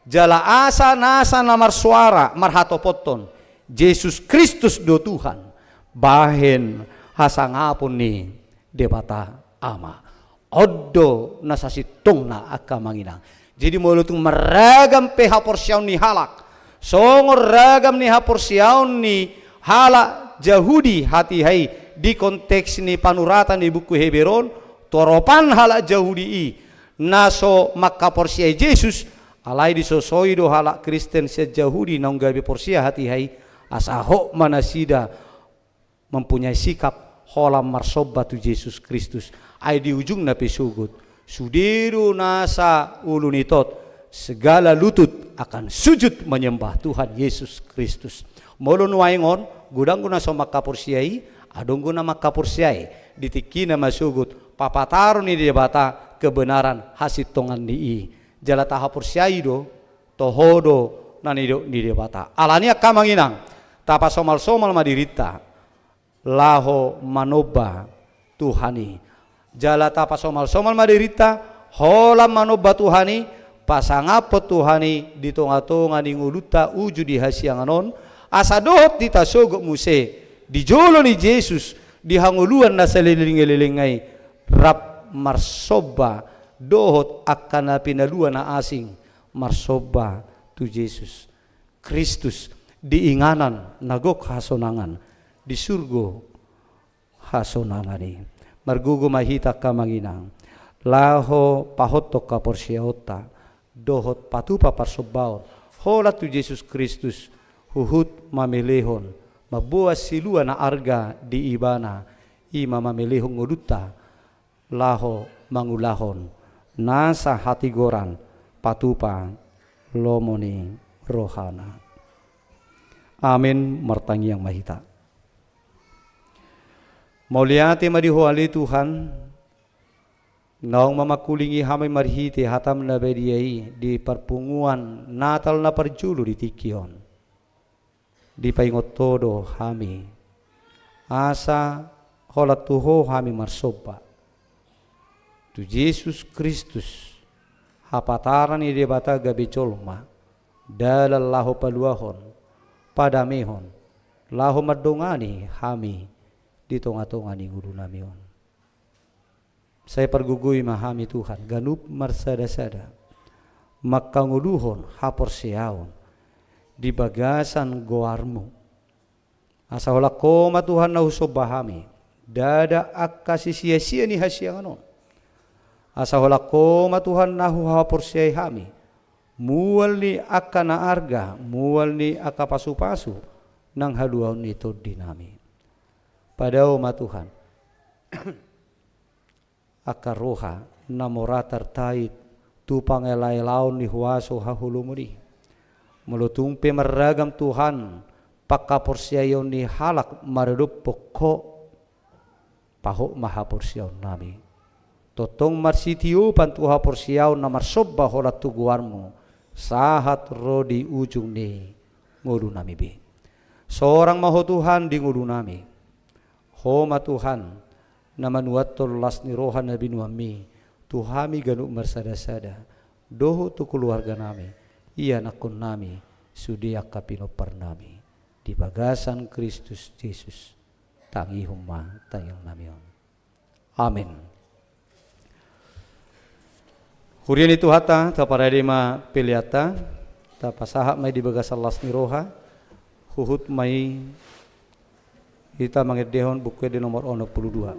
Jala asa nasa na marsoara marhatopothon, Jesus Kristus do Tuhan, bahen hasangapon ni Debata Ama. On do na sasintongna, angka Amang Inang. Jadi molo tung marragam pe haporseaon ni halak, songon ragam ni haporseaon ni halak Jahudi hatiha i di konteks ni panuratan ni buku Heber on, toropan halak Jahudi i na so mangkaporseai Jesus, alai disosoi do halak Kristen sian Jahudi naung gabe porsea hatiha i, asa hot ma nasida mempunyai sikap holan marsomba tu Jesus Kristus. Ai di ujungna pe sogot, sude do nasa ulu ni tot, segala lutut akan sujud menyembah Tuhan Yesus Kristus. Molo nuaeng on, godang do na so mangkaporseai, adong do na mangkaporseai. Di tingkina ma sogot papataron ni Debata kebenaran hasintongan ni i. Jala tahaporseai do, toho do na nidok ni Debata. Alani i angka amang inang, tapasomalsomal ma dirinta laho manomba Tuhan i. Jala tapasomalsomal ma dirinta, holan manomba Tuhan i, pasangaphon Tuhan i di tongatonga ni ngolunta uju di hasiangan on, asa dohot hita sogot muse di jolo ni Jesus, di hangoluan na saleleng ni lelengna i, rap marsomba dohot angka na pinalua na asing, marsomba tu Jesus Kristus di inganan na gok hasonangan, di surgo hasonangan i. Margogo ma hita angka amang inang, laho pahothon haporseaonta dohot patupa parsombaon holan tu Jesus Kristus, huhut mamelehon, mamboan silua na arga di Ibana, i ma mamelehon ngolunta laho mangulahon nasa hatigoran patupa lomo ni rohana. Amen. Martangiang ma hita. Mauliate ma di Ho ale Tuhan, naung mamangkulingi hami marhite hataM na badia i di parpunguan Natal na parjolo di tingki on. Dipaingot Ho do hami, asa holan tu Ho hami marsomba, tu Jesus Kristus, hapataran ni Debata gabe jolma, dalan laho paluahon, padamehon, laho mandongani hami di tongatonga ni ngolunami on. Sai pargogoi ma hami Tuhan, ganup marsadasada, mangkangoluhon haporseaon di bagasan goarMu. Asa holan Ho ma Tuhan na husomba hami, ndada angka sisiasia ni hasiangan on. Asa holan Ho ma Tuhan na huhaporseai hami, mual ni angka na arga, mual ni angka pasupasu, nang haluaon ni tondinami. Padao ma Tuhan angka roha na mora tartait tu pangelaelaon ni huaso haholomon i. Molo tung pe marragam Tuhan panghaporseaion ni halak maradophon Ho, pahot ma haporseaonnami. Tongtong marsitiopan tu haporseaon na marsomba holan tu goarMu, sahat ro di ujung ni ngolunami be. Sorang ma Ho Tuhan di ngolunami. Ho ma Tuhan, na manuathon las ni roha na binuanMi tu hami ganup marsadasada, dohot tu keluarganami, ianakkonnami, sude angka pinomparnami, di bagasan Kristus Jesus, tangihon ma tangiangnami on. Amen. Huria ni Tuhanta, taparade ma peleanta, tapasahat ma i di bagasan las ni roha, huhut ma i hita mangendehon Buku Ende nomor onom pulu dua.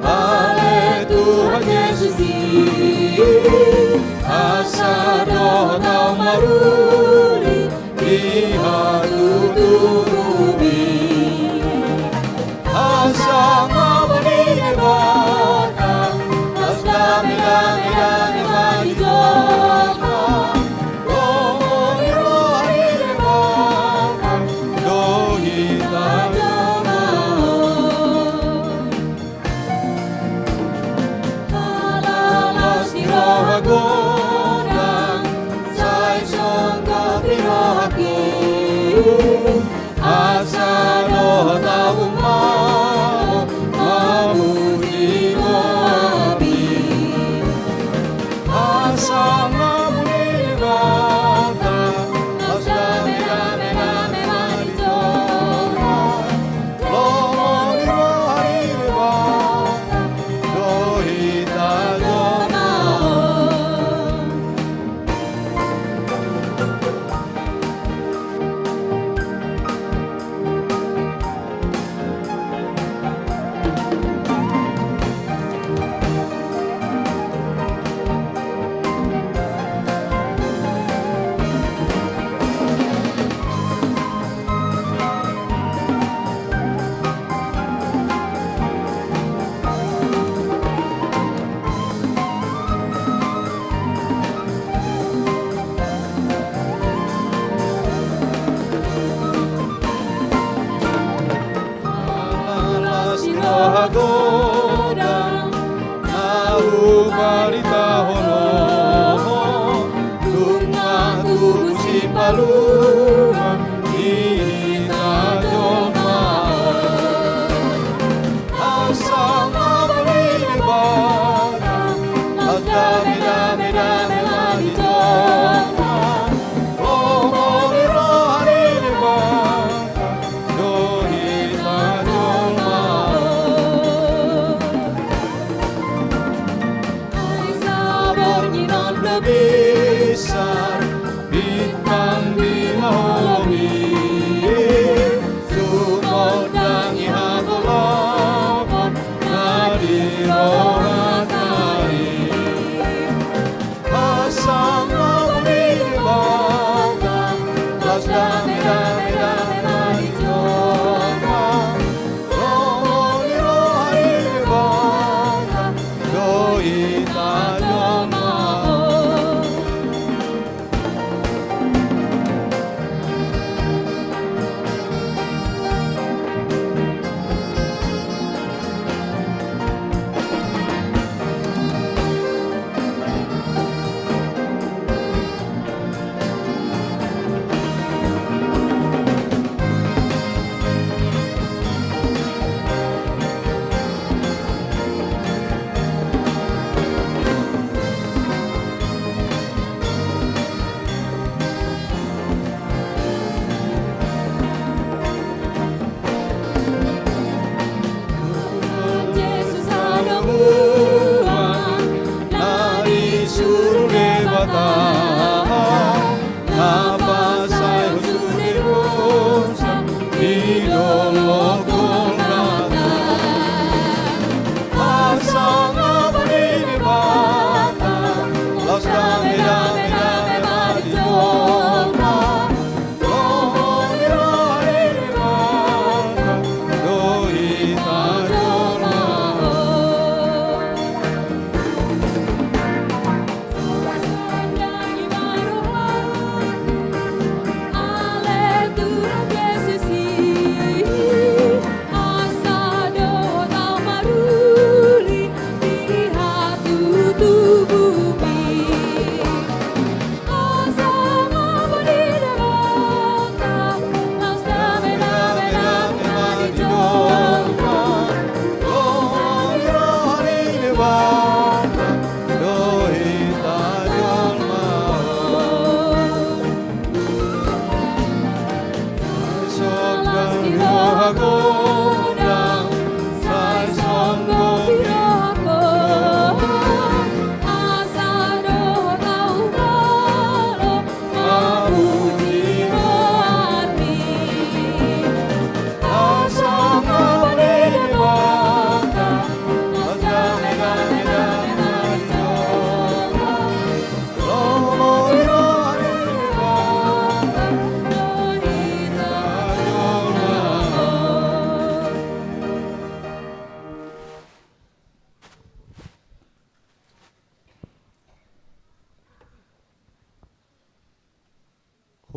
Ale Tuhan Jesus i, asa dohot au maruli di hatutubumi. Asa mauliate ma di Debata, las dame, dame, dame ma di jolma. Lomo ni roha ni Debata do hita jolma on. Ala las ni roha godang, sai songgop di rohangku. Asa dohot au ma, mamuji Ho, Ami. Asa mauliate ma di Debata, las dame, dame, dame ma di jolma. Lomo ni roha ni Debata do hita jolma on. Ala las ni roha godang na hubaritahon on, nunga tubu sipalua di hita jolma on. Asa mauliate ma di Debata, las dame, dame, dame ma di jolma. Lomo ni roha ni Debata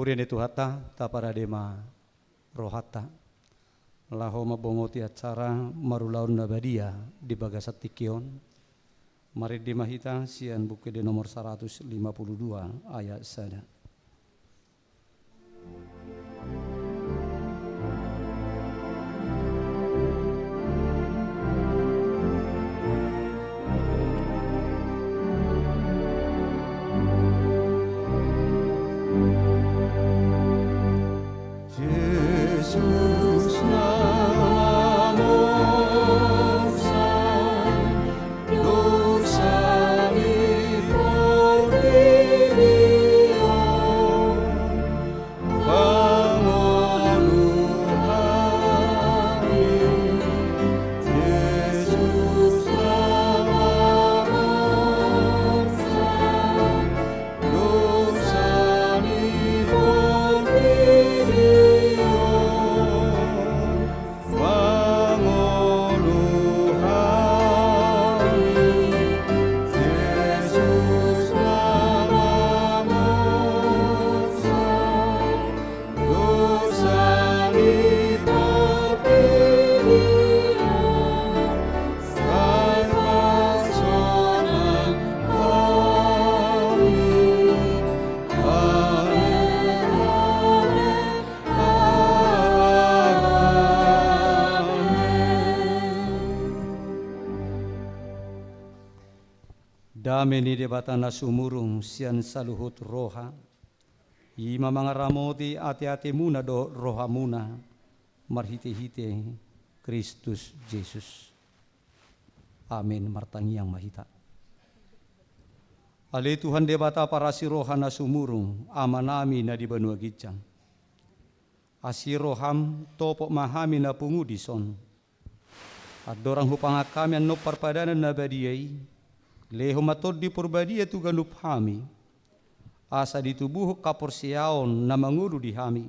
Huria ni Tuhanta, taparade ma rohanta laho mambongoti acara marulaon na badia di bagasan tingki on. Marende ma hita sian Buku Ende nomor saratus lima pulu dua ayat sada. Dame ni Debata na sumurung sian saluhut roha, i ma mangaramoti ateatemuna dohot rohamuna marhitehite Kristus Jesus. Amen. Martangiang ma hita. Ale Tuhan Debata parasi roha na sumurung, Amanami na di banua ginjang. Asi roham, topot ma hami na pungu dison. Andorang hupangan hami annon parpadanan na badia i, lehon ma Tondi Porbadia tu ganup hami. asa ditubuhon haporseaon na mangolu di hami,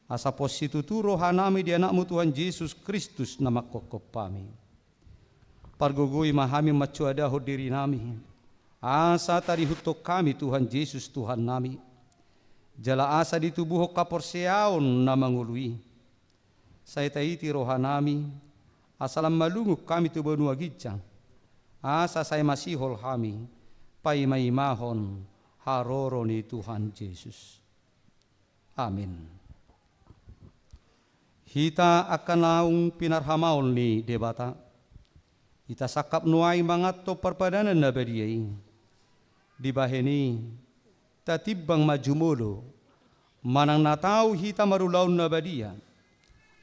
asa pos situtu rohanami di Anakmu Tuhan Jesus Kristus na manghophop hami. Pargogoi ma hami mansoadahon dirinami, asa tarihuthon hami Tuhan Jesus Tuhannami, jala asa ditubuhon haporseaon na mangolu i. Sai taiti rohanami, asa lam malungun hami tu banua ginjang, asa sai masihol hami paimaimahon haroro ni Tuhan Jesus. Amin. Hita angka naung pinarhamaol ni Debata, hita sangkap nuaeng manganhon parpadanan na badia i. Dibahen i, tatimbang ma jumolo, manang na tau hita marulaon na badia,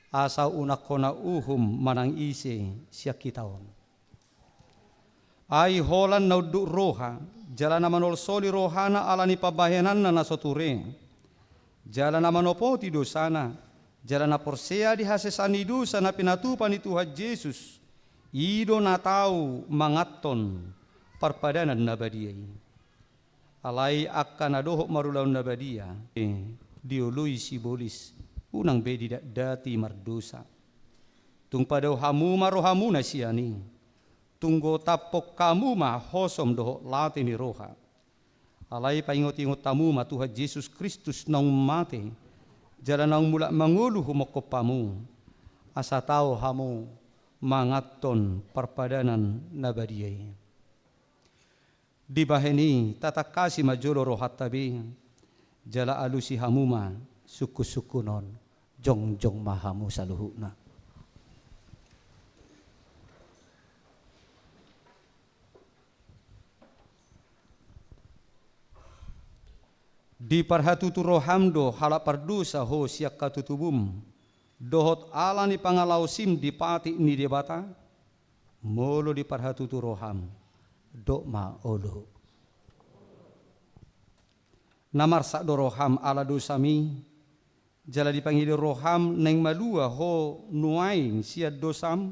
asa unang hona uhum manang ise sian hita on. Ai holan na unduk roha, jala na manolsoli rohana ala ni pambahenanna na so ture, jala na manopoti dosana, jala na porsea di hasesaan ni dosa na pinatupa ni Tuhan Jesus, i do na tau manganhon parpadanan na badia i. Alai angka na dohot marulaon na badia, eh, dioloi sibolis, unang be didatdati mardosa. Tung padao hamu ma rohamuna sian i. Tung gotaphon hamu ma hosom dohot late ni roha. Alai paingotingot hamu ma Tuhan Jesus Kristus naung mate, jala naung mulak mangolu humongkop hamu, asa tau hamu manganhon parpadanan na badia i. Dibahen i tatangkasi ma jolo rohanta be, jala alusi hamu ma sungkunsungkun on, jongjong ma hamu saluhutna. Diparhatutu roham do halak pardosa ho sian hatutubum, dohot ala ni pangalaosim di patik ni Debata? Molo diparhatutu roham, dok ma olo. Na marsak do roham ala dosam i, jala dipangido roham naeng malua ho nuaeng sian dosam?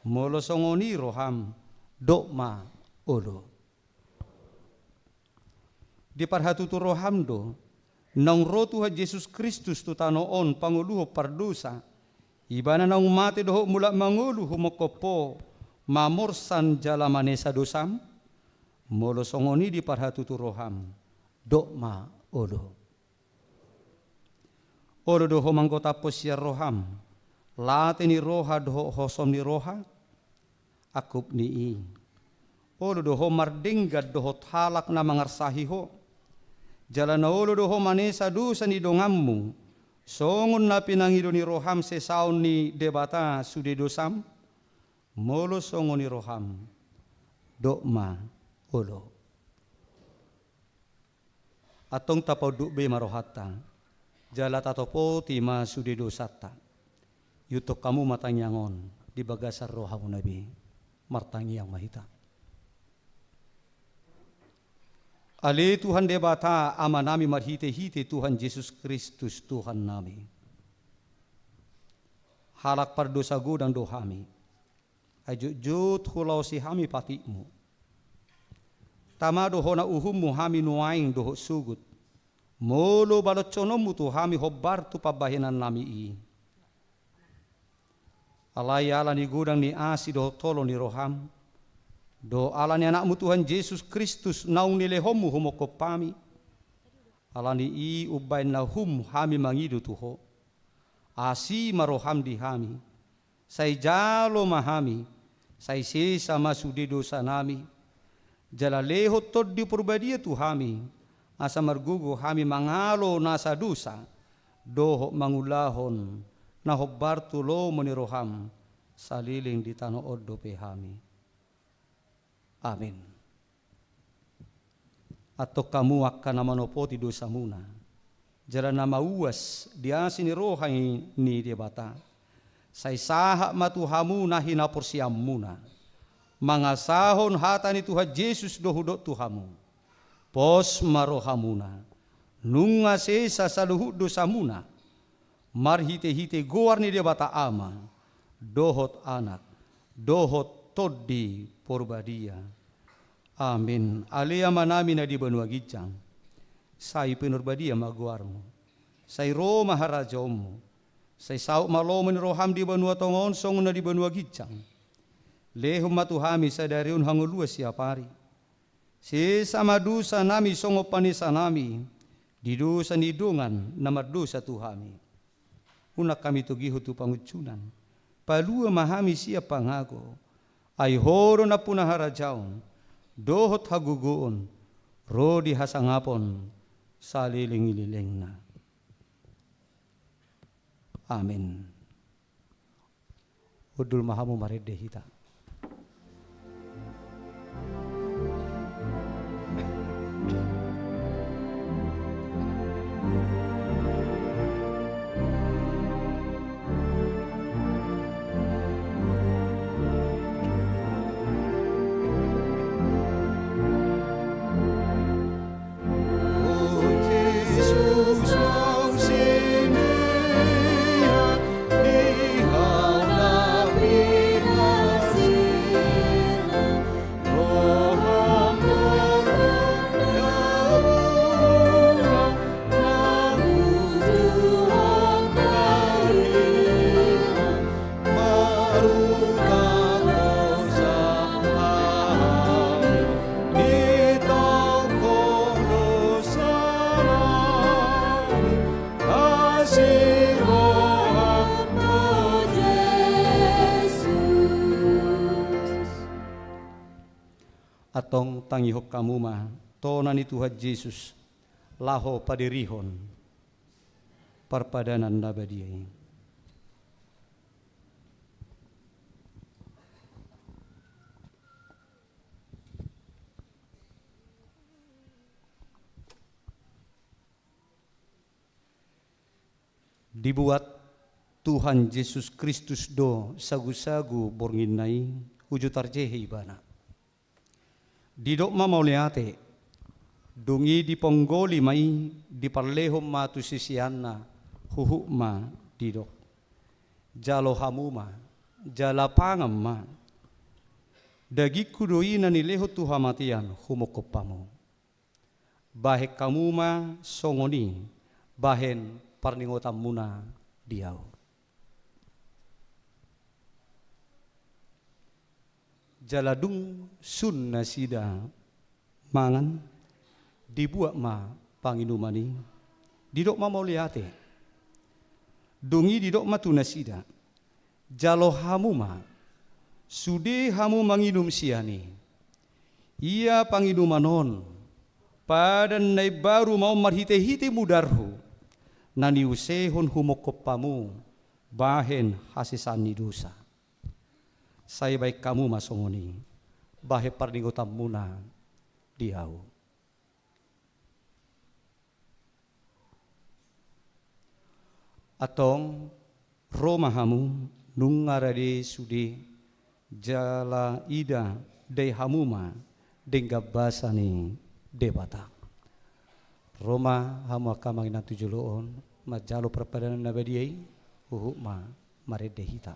Molo songon i roham, dok ma olo. Diparhatutu roham do, naung ro Tuhan Jesus Kristus tu tano on pangoluhon pardosa, Ibana naung mate dohot mulak mangolu humongkop ho, mamorsan jala manesa dosam? Molo songon i diparhatutu roham, dok ma olo. Olo do ho manggotaphon sian roham late ni roha dohot hosom ni roha? Angkup ni i, olo do ho mardenggan dohot halak na mangarsahi ho, jala na olo do ho manesa dosa ni donganmu, songon na pinangido ni roham sesaon ni Debata sude dosam? Molo songon i roham, dok ma olo. Antong tapaunduk be ma rohanta, jala tatopoti ma sude dosanta. Ihuthon hamu ma tangiang on di bagasan rohamuna be. Martangiang ma hita. Ale Tuhan Debata Amanami marhitehite Tuhan Jesus Kristus Tuhannami. Halak pardosa godang do hami. Ai jotjot hulaosi hami patikmu. Tama do hona uhummu hami nuaeng dohot sogot, molo baloshononmu tu hami hombar tu pambahenannami i. Alai ala ni godang ni asi dohot holong ni roham, dohot ala ni Anakmu Tuhan Jesus Kristus naung nilehonmu humongkop hami, ala ni i umbahen na hum hami mangido tu ho. Asi ma roham di hami, sai jalo ma hami, sai sesa ma sude dosanami, jala lehon Tondi Porbadia tu hami, asa margogo hami mangalo nasa dosa, dohot mangulahon na hombar tu lomo ni roham, saleleng di tano on dope hami. Amin. Antong hamu angka na manopoti dosamuna, jala na mauas di asi ni roha ni Debata, sai sahat ma tu hamu na hinaporseaonmuna, mangasahon hata ni Tuhan Jesus do hudok tu hamu. Pos ma rohamuna, nunga sesa saluhut dosamuna, marhitehite goar ni Debata Ama, dohot Anak, dohot Tondi Porbadia. Amin. Ale Amanami na di banua ginjang, Sai pinarbadia ma goarmu. Sai ro ma harajaonmu. Sai saut ma lomo ni roham di banua tonga on songon na di banua ginjang. Lehon ma tu hami sadari on hangoluan siapari. Sesa ma dosanami songon panesanami di dosa ni dongan na mardosa tu hami. Unang hami togihon tu pangunjunan. Palua ma hami sian pangago. Ai Ho do nampuna harajaon dohot hagogoon ro di hasangapon saleleng ni lelengna. Amen. Hundul ma hamu marende hita. Antong tangihon hamu ma tona ni Tuhan Jesus laho padirihon parpadanan na badia i. Dibuat Tuhan Jesus Kristus do sagusagu bornginna i, uju tarjehe Ibana. Didok ma mauliate, dung i diponggoli ma i, diparlehon ma tu siseanna, huhut ma didok: Jalo hamu ma, jala pangan ma. Dagingku do i na nilehon tu hamatean humongkop hamu. Bahen hamu ma songon i bahen parningotanmuna di ahu. Jala dung sun nasida mangan, dibuat ma panginuman i, didok ma mauliate. Dung i didok ma tu nasida: Jalo hamu ma, sude hamu manginum sian i. Ia panginuman on, padan na imbaru ma on marhitehite mudarhu, na niusehon humongkop hamu bahen hasesaan ni dosa. Sai bahen hamu ma songon i bahen parningotanmuna di ahu. Antong ro ma hamu, nunga rade sude, jala ida dai hamu ma denggan basa ni Debata. Ro ma hamu angka amang inang tu jolo on, manjalo parpadanan na badia i, huhut ma marende hita.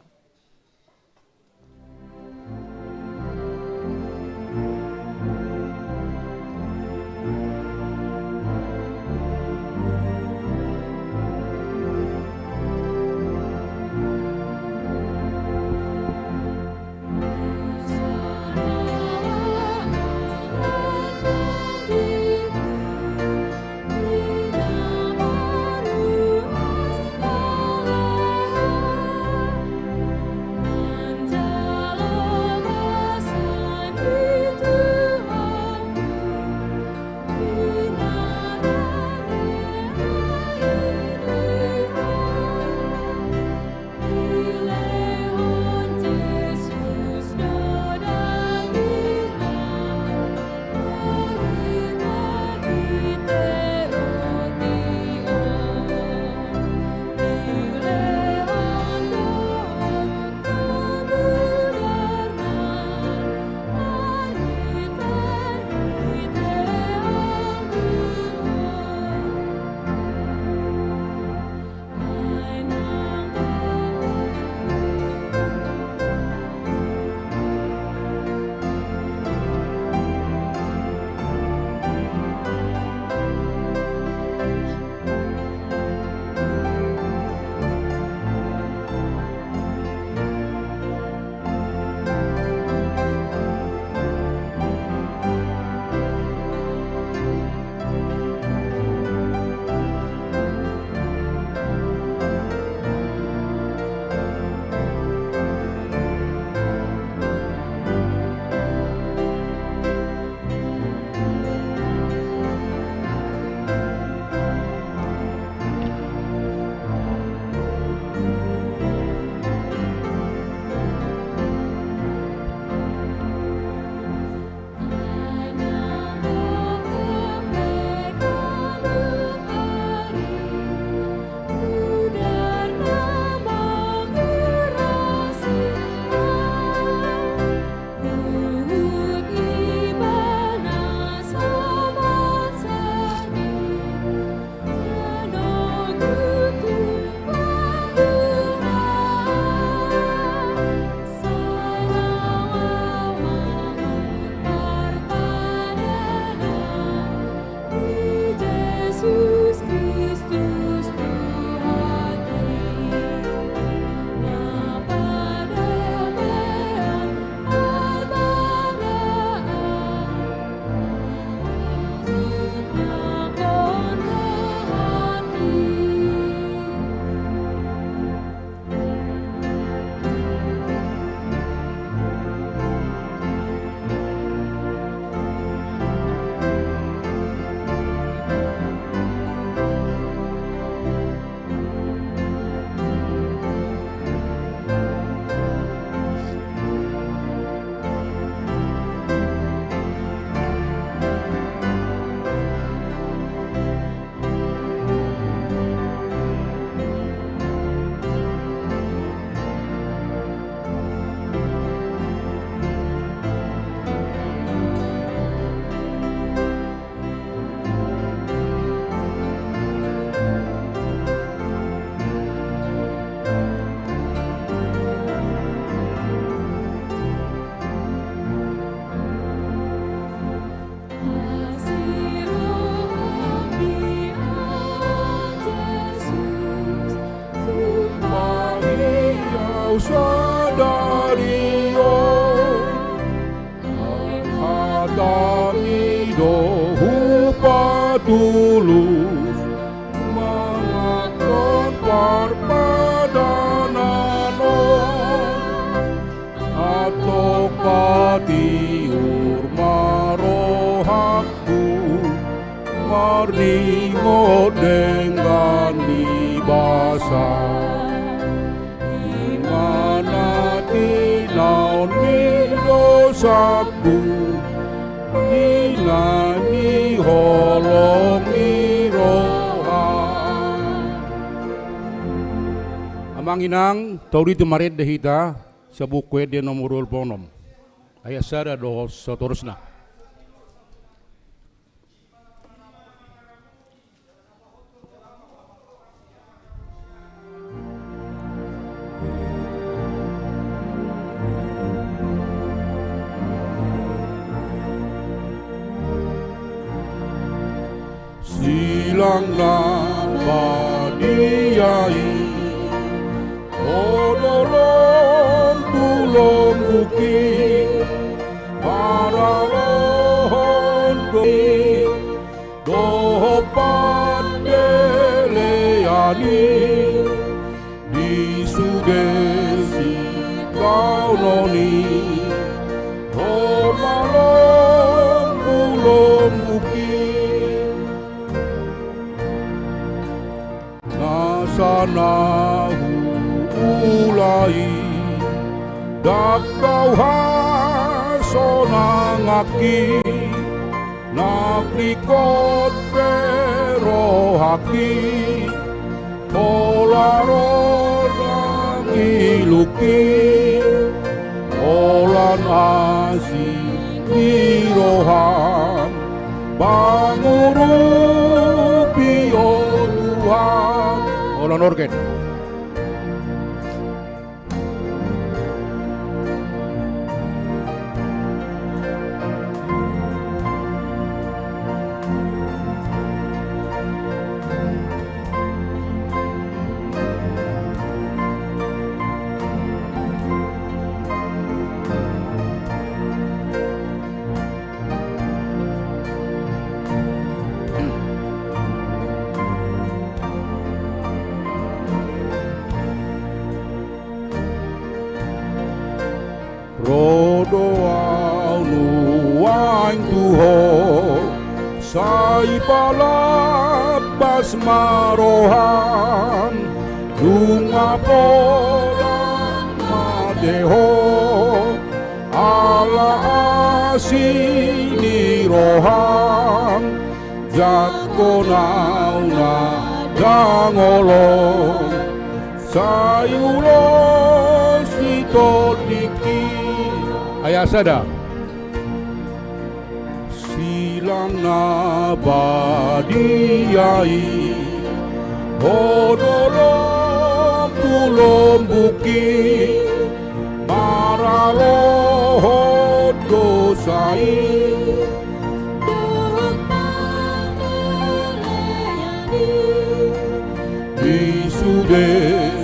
Sadari on, ai hatami do hupatulus, manganhon parpadanan on, antong patiur ma rohangku, marningot denggan ni basa. I ma na tinaon ni dosangku, di na niholong ni roha. Amang inang, tauli tu marende hita, sian Buku Ende nomor dua pulu onom. Ayat sada dohot satorusna. Silang na badia i, ho do lombulombuki, maralohon do dohot pandelean i, di sude sitaonon i, ho ma lombulombuki. Nasa na huula i, ndang tau hasonanganki, nang ringkot pe rohangki, pola ro nang ilungki, holan asi ni roham, pangurupi o Tuhan. Holan organ. Ro do ahu nuaeng tu ho, sai palambas ma roham, nunga pola mate ho, ala asi ni roham, jangkon ahu na ndang holong, sai ulos ni tondingki. Ayat sada. Silang na badia i, ho do lombulombuki, maralohon dosa i, dohot pandelean i, di sude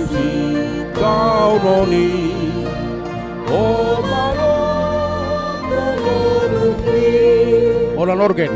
sitaonon i, ho ma lombulombuki. Holan organ.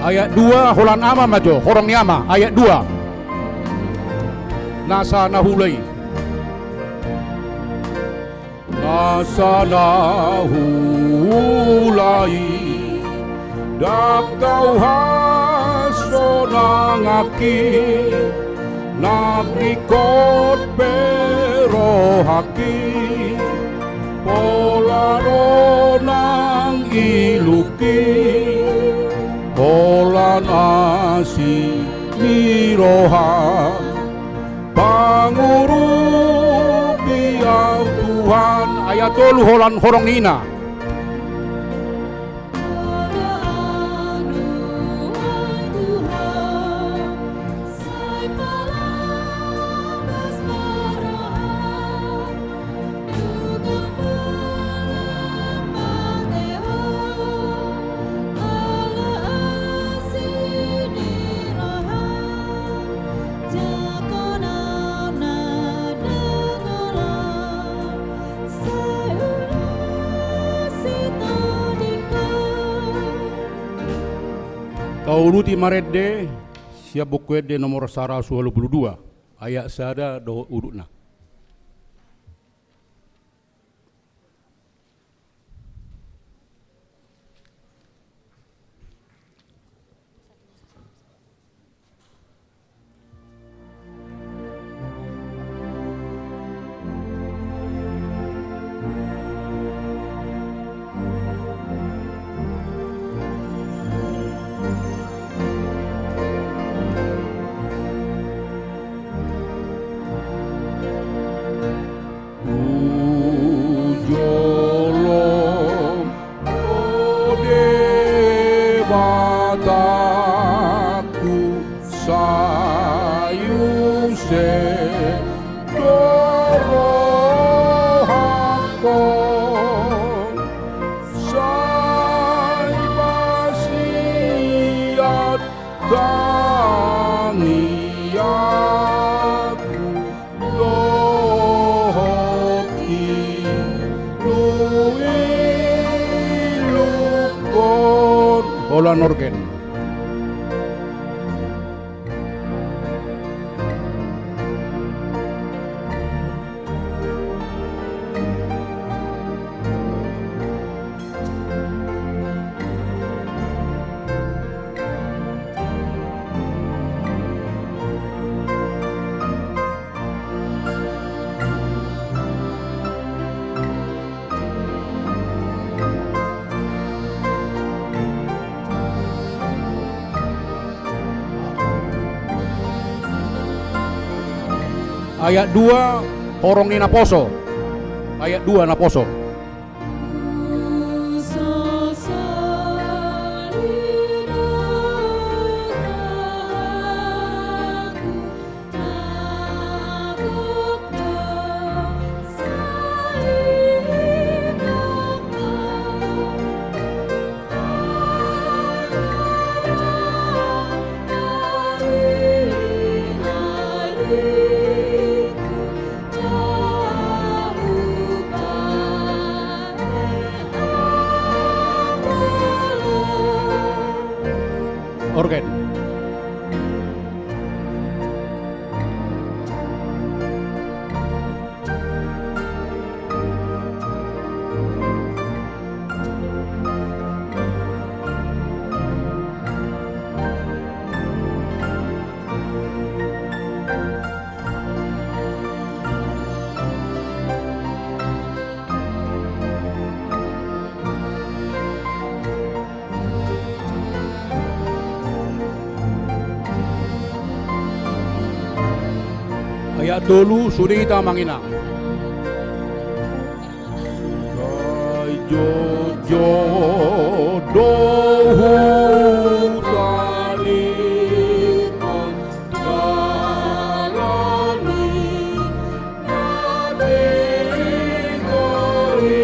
Ayat dua, holan ama ma jo, horong ni ama, ayat dua. Nasa na huula i. Nasa na huula i, ndang tau hasonanganki, nang ringkot pe rohangki, pola ro nang ilungki, holan asi ni roham, pangurupi ahu Tuhan. Ayat tolu, holan horong ni ina. Uduti marende sian Buku Ende nomor saratus ualu pulu dua, ayat sada dohot udutna. Tu jolom, o Debatangku, sai use do rohangkon, sai pasian tangiangku dohot iluiluhon. Holan organ. Ayat dua, horong ni naposo. Ayat dua naposo. Organ. Ayat tolu, sude hita manginang. Sai jotjot do hutadingkon dalan ni na tigor i.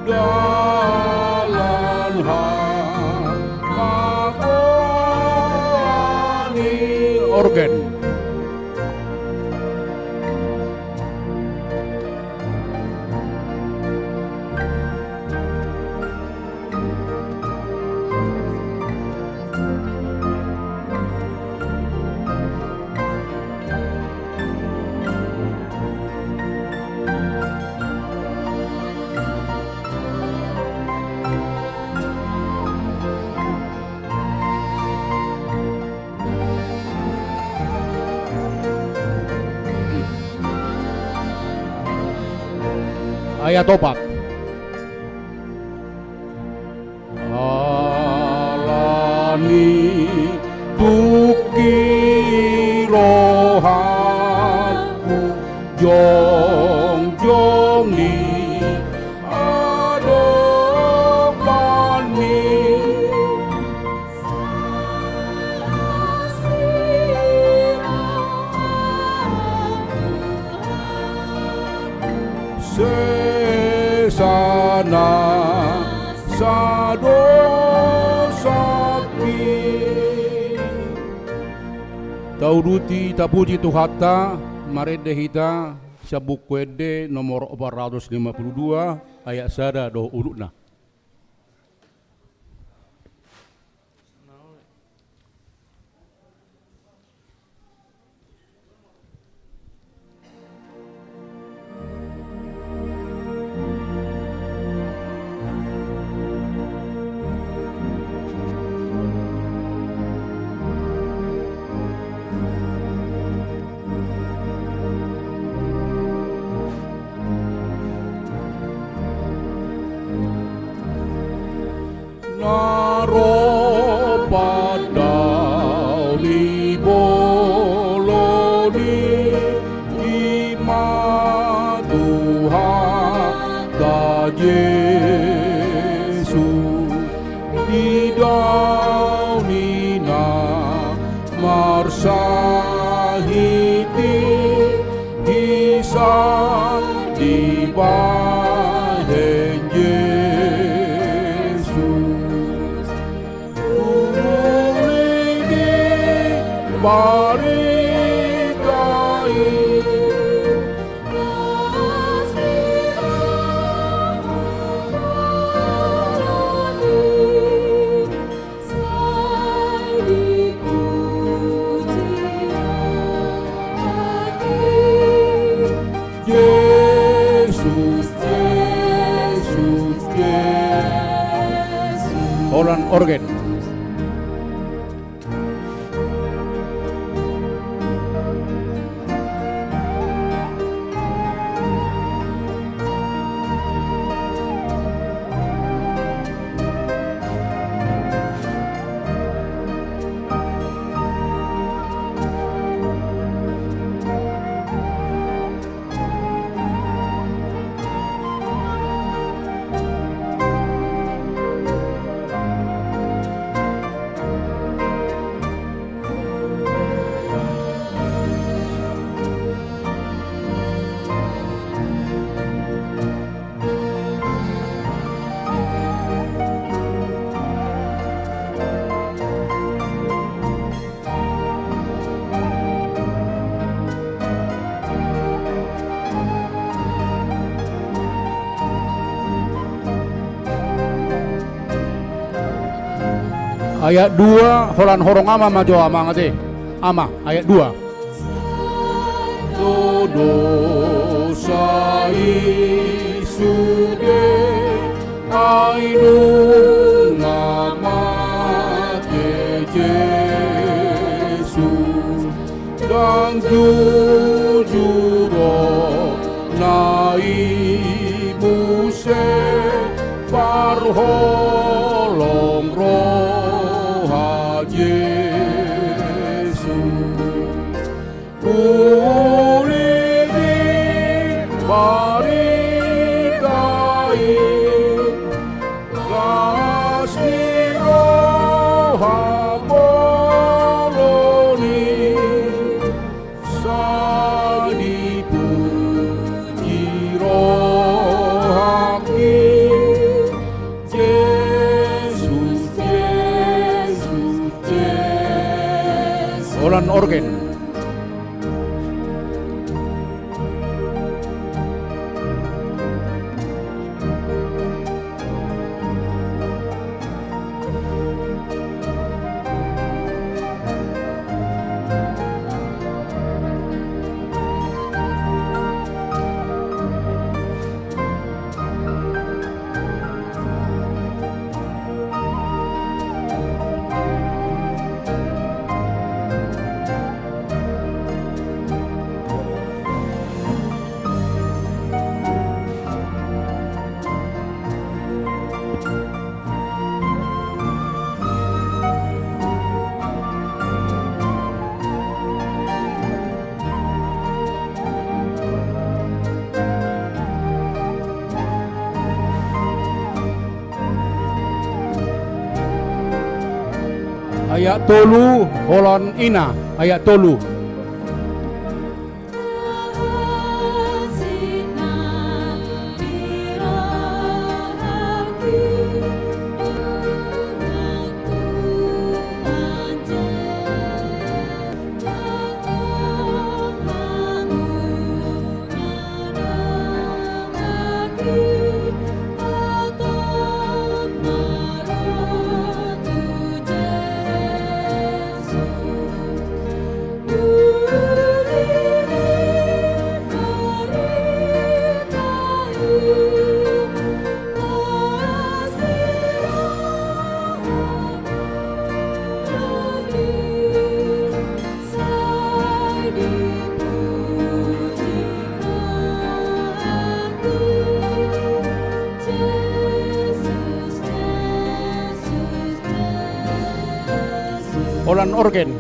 Dalan hamagoan i. Organ. Ayat opat. Ala ni tungki rohangku jongjong di adopanmi. Sesa na sadosangki. Tauduti, tapuji Tuhanta, Marende hita sian Buku Ende nomor opat ratus lima puluh dua, ayat sada dohot udutna. Na ro pandao ni bolon i, i ma Tuhanta Jesus, di daon i na marsahit i, hisa dibahen Jesus. Uli di barita i. Jesus, Jesus, Jesus. Holan organ. Ayat dua, holan horong ama ma jo amang ate. Ama, ayat dua. Dosa i sude, ai nunga mate Jesus. Ndang jujur hona i muse, parholong roha Jesus. Uli di barita i, las ni roha bolon i, sai dipuji rohangki. Jesus, Jesus, Jesus. Holan organ. Ayat tolu, holan ina, ayat tolu. Holan orgen.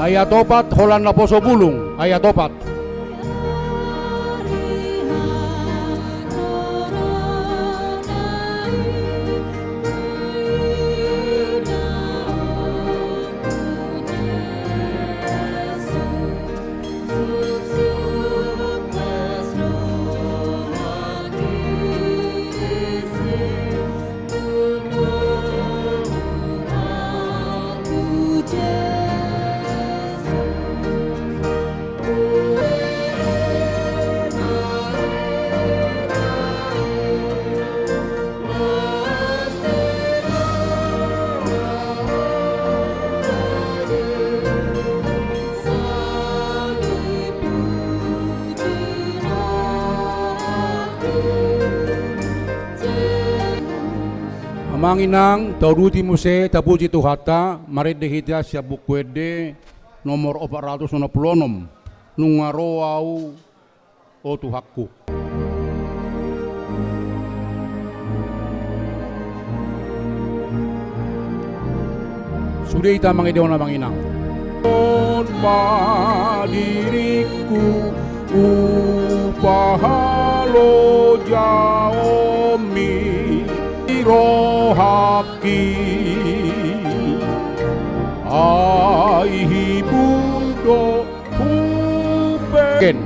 Ayat opat, holan naposo bulung, ayat opat. Amang inang, tauduti muse, tapuji Tuhanta, marende hita sian Buku Ende nomor opat ratus onom pulu onom, Nunga ro ahu, o Tuhanku. Sude hita mangidehon, amang inang. On ma diringku, hupahalojaonmi, di rohangki, ai hibul do hupele.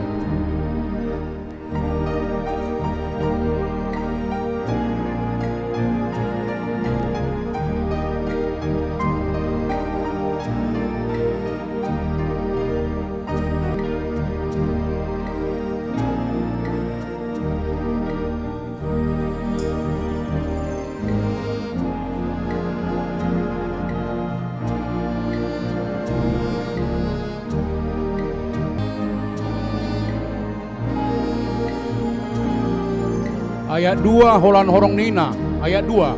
Ayat dua, holan horong ni ina. Ayat dua.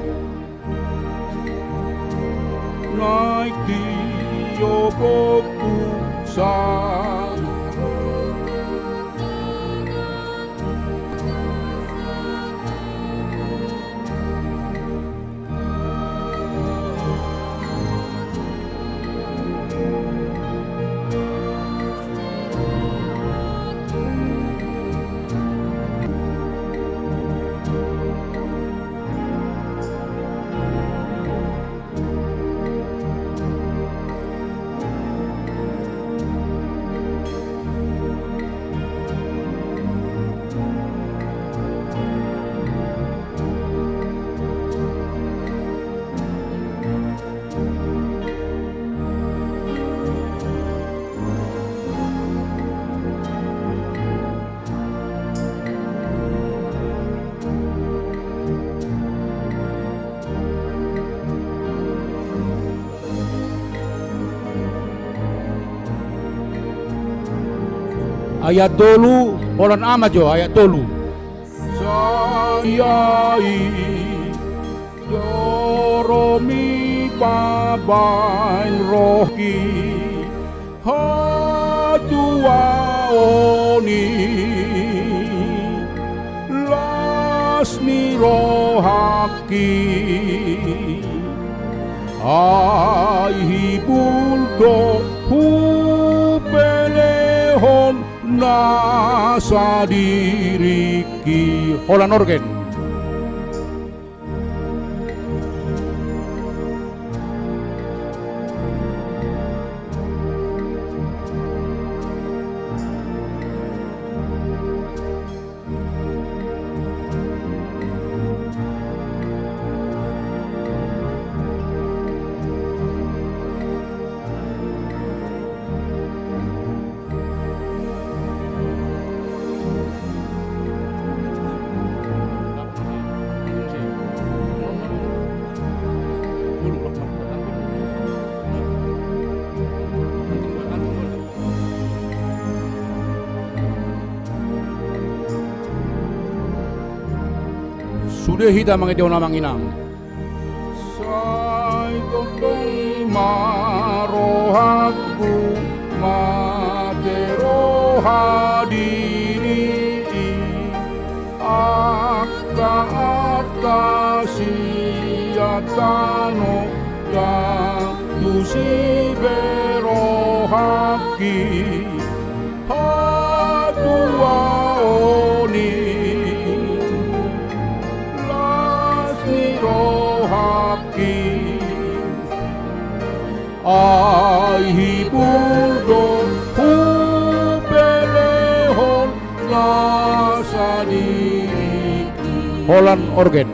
Naeng tioponku sa. Ayat tolu, holan ama jo, ayat tolu. Sai joromi pabaen rohangki hatuaon i, las ni rohangki, ai hibul do hupelehon nasa diringki. Holan orgen. Sude hita mangido, amang inang. Sai tondong ma rohangku, mate roha diri i, angka arta sian tano, ndang tusi be rohangki. Hatuaon i, las ni rohangki. Ai hibul do hupelehon nasa diringki. Holan orgen.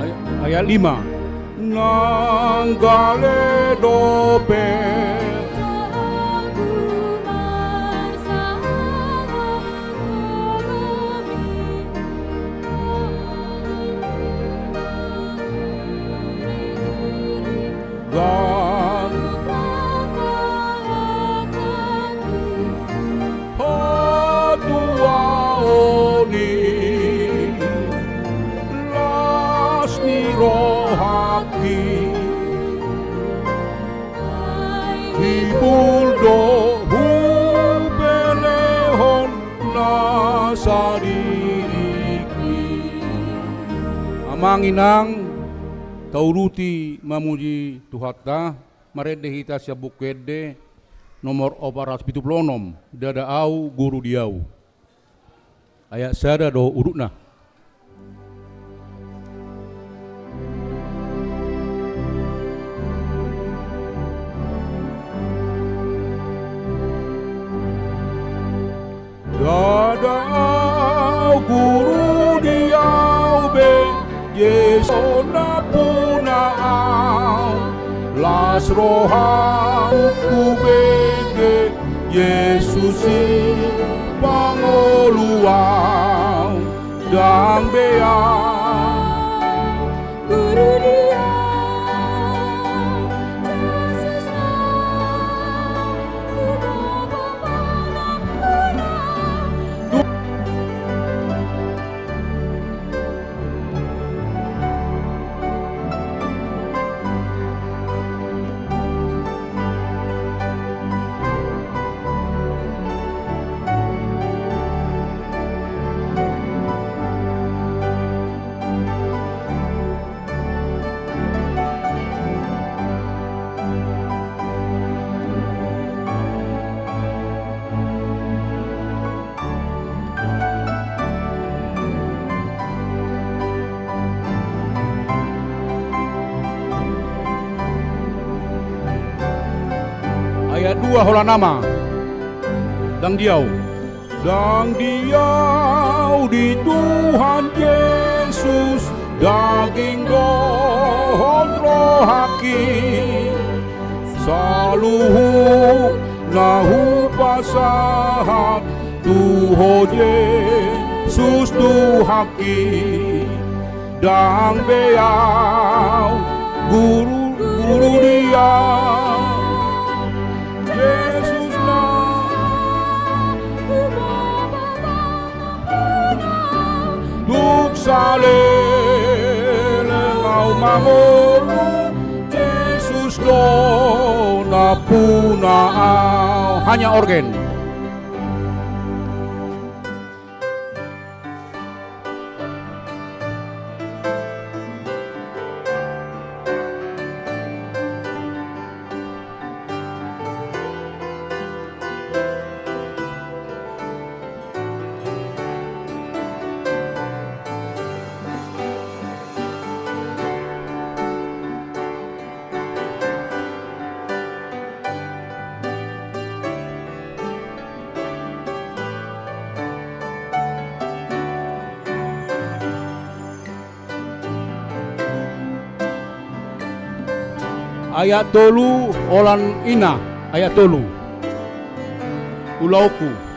Ay-, ayat lima. Nang gale dope. Ndang hatuaon i, las ni rohangki. Hibul do hupelehon nasa diringki. Amang inang, tauduti mamuji Tuhanta. Marende hita sian Buku Ende nomor opat ratus pitu pulu onom, Ndada au guru di au. Ayat sada dohot udutna. Ndada au guru di au be, Jesus nampuna au. Las rohangku bege, Jesus i pangolu au. Ndang be au guru di au, Jesus na. Ayat dua, holan ama. Ndang di au. Ndang di au, di Tuhan Jesus, daging dohot rohangki. Saluhut na hupasahat tu Ho Jesus Tuhanki. Ndang be au guru, guru di au. Jesus na. Tung saleleng au mangolu, Jesus do nampuna au. Hanya orgen. Ayat tolu, holan ina, ayat tolu. Ulaonku.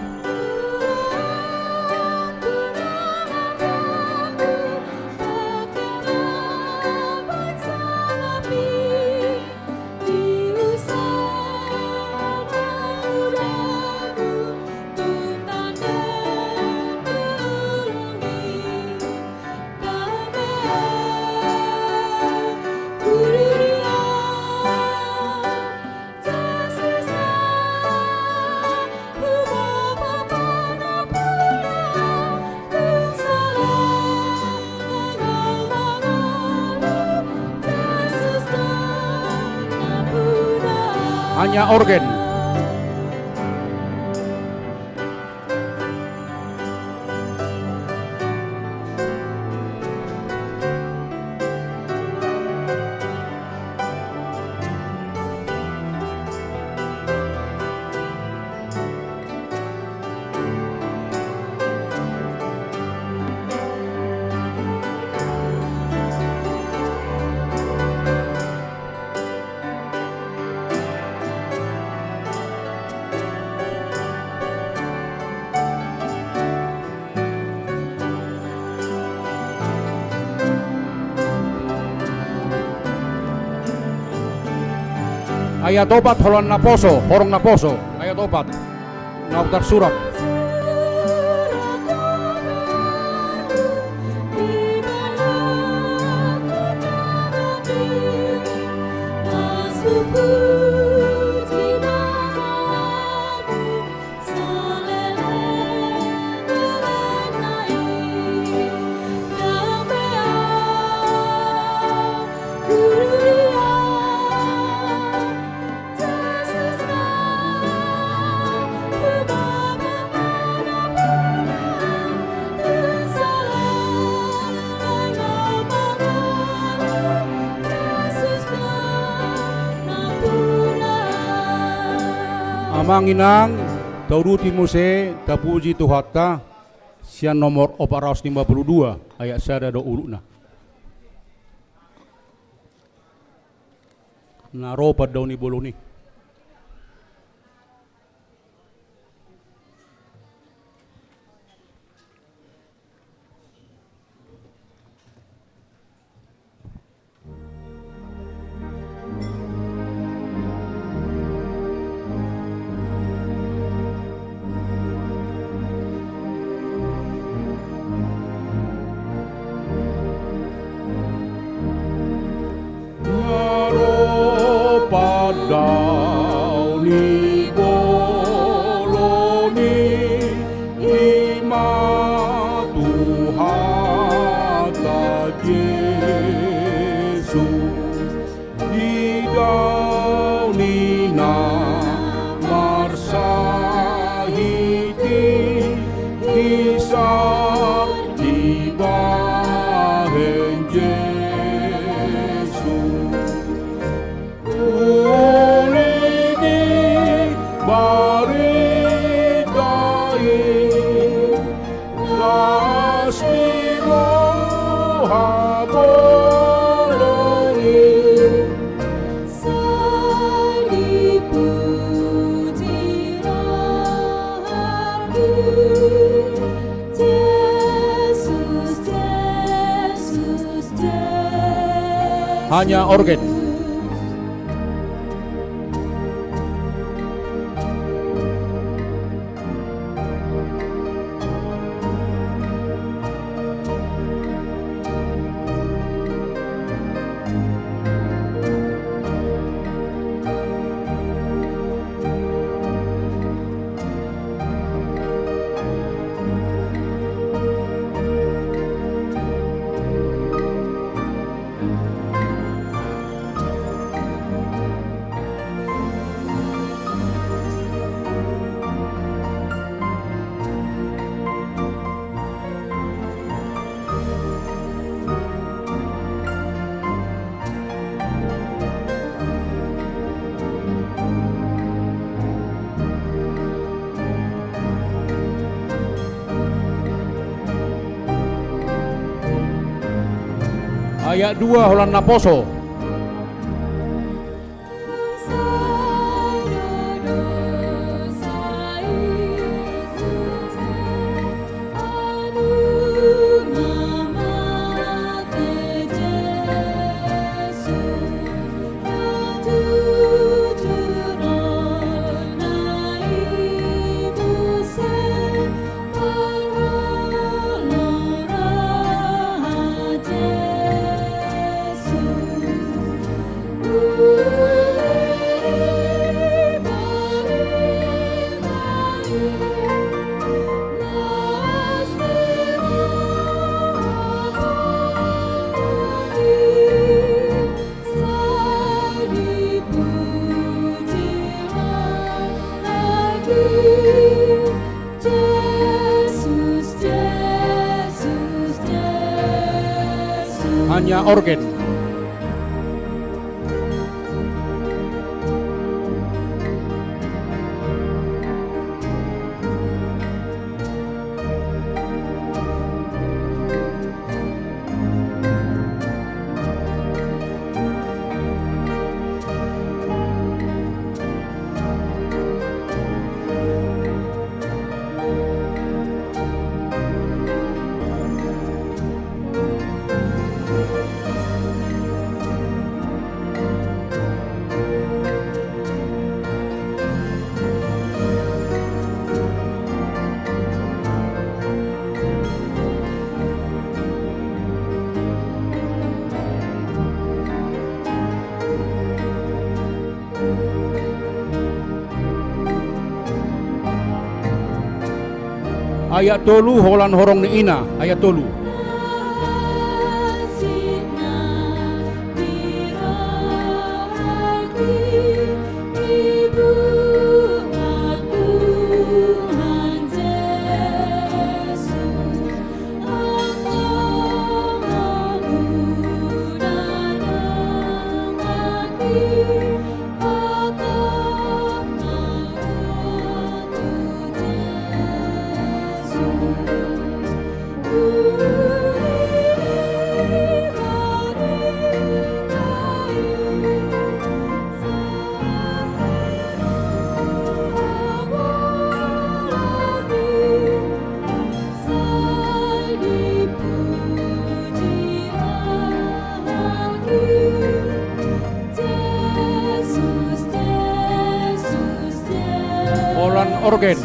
Hanya organ. Ayat opat, holan naposo, horong naposo. Ayat opat. Na tarsurat. Amang inang, tauduti muse, tapuji Tuhanta, sian nomor opat ratus lima puluh dua, ayat sada do urutna. Na ro pandaon ni bolon i. Na ro pandaon ni bolon i, i ma Tuhanta Jesus. Di daun ni na marsahit i, hisar dibahen Jesus. Uli di barita i, las di roha bolon i. Sai dipuji rohamu, Jesus, Jesus, Jesus. Hanya organ. Ayat dua, holan naposo. Nya orgen. Ayat tolu, holan horong ni ina, ayat tolu. Holan orgen.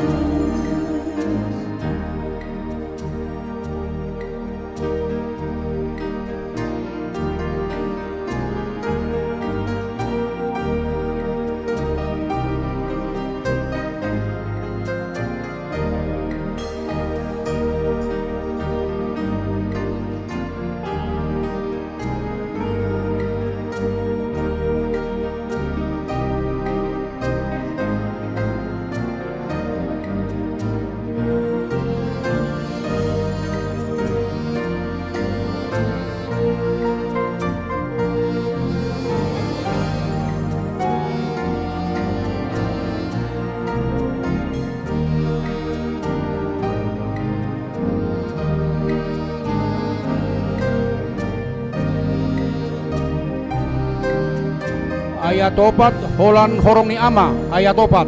Ayat opat, holan horong ni ama, ayat opat.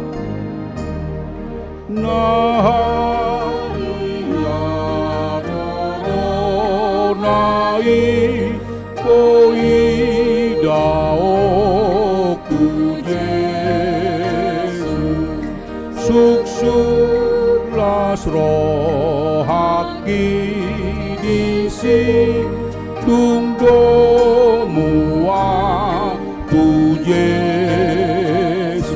Na hariara i, poida oku Jesus, suksuk las rohangki disi, tung domu au tu Jesus.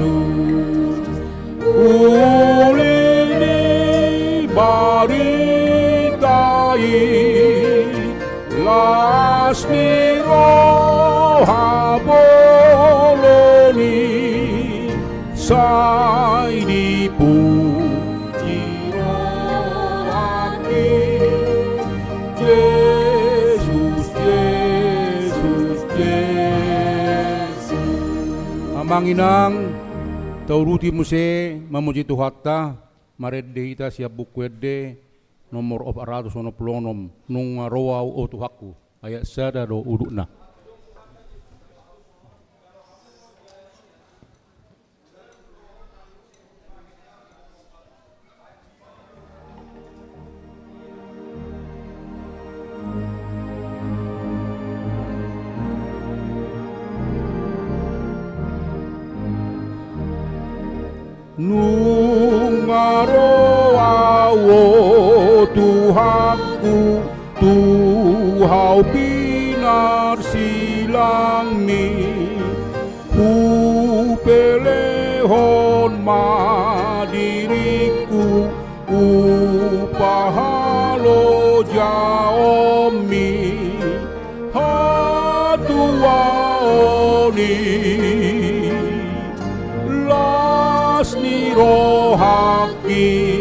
Uli ni barita i, las ni roha bolon i, sai dipuji rohangki, Jesus, Jesus, Jesus. Amang inang, tauduti muse mamuji Tuhanta. Marende hita sian Buku Ende nomor opat ratus onom pulu onom, Nunga ro au, o Tuhanku, ayat sada do udutna. Nunga ro au, o Tuhanku, tu hau pinarsilangmi, hupelehon ma diringku, upa halojaonmi, hatuaon i, las ni rohangki.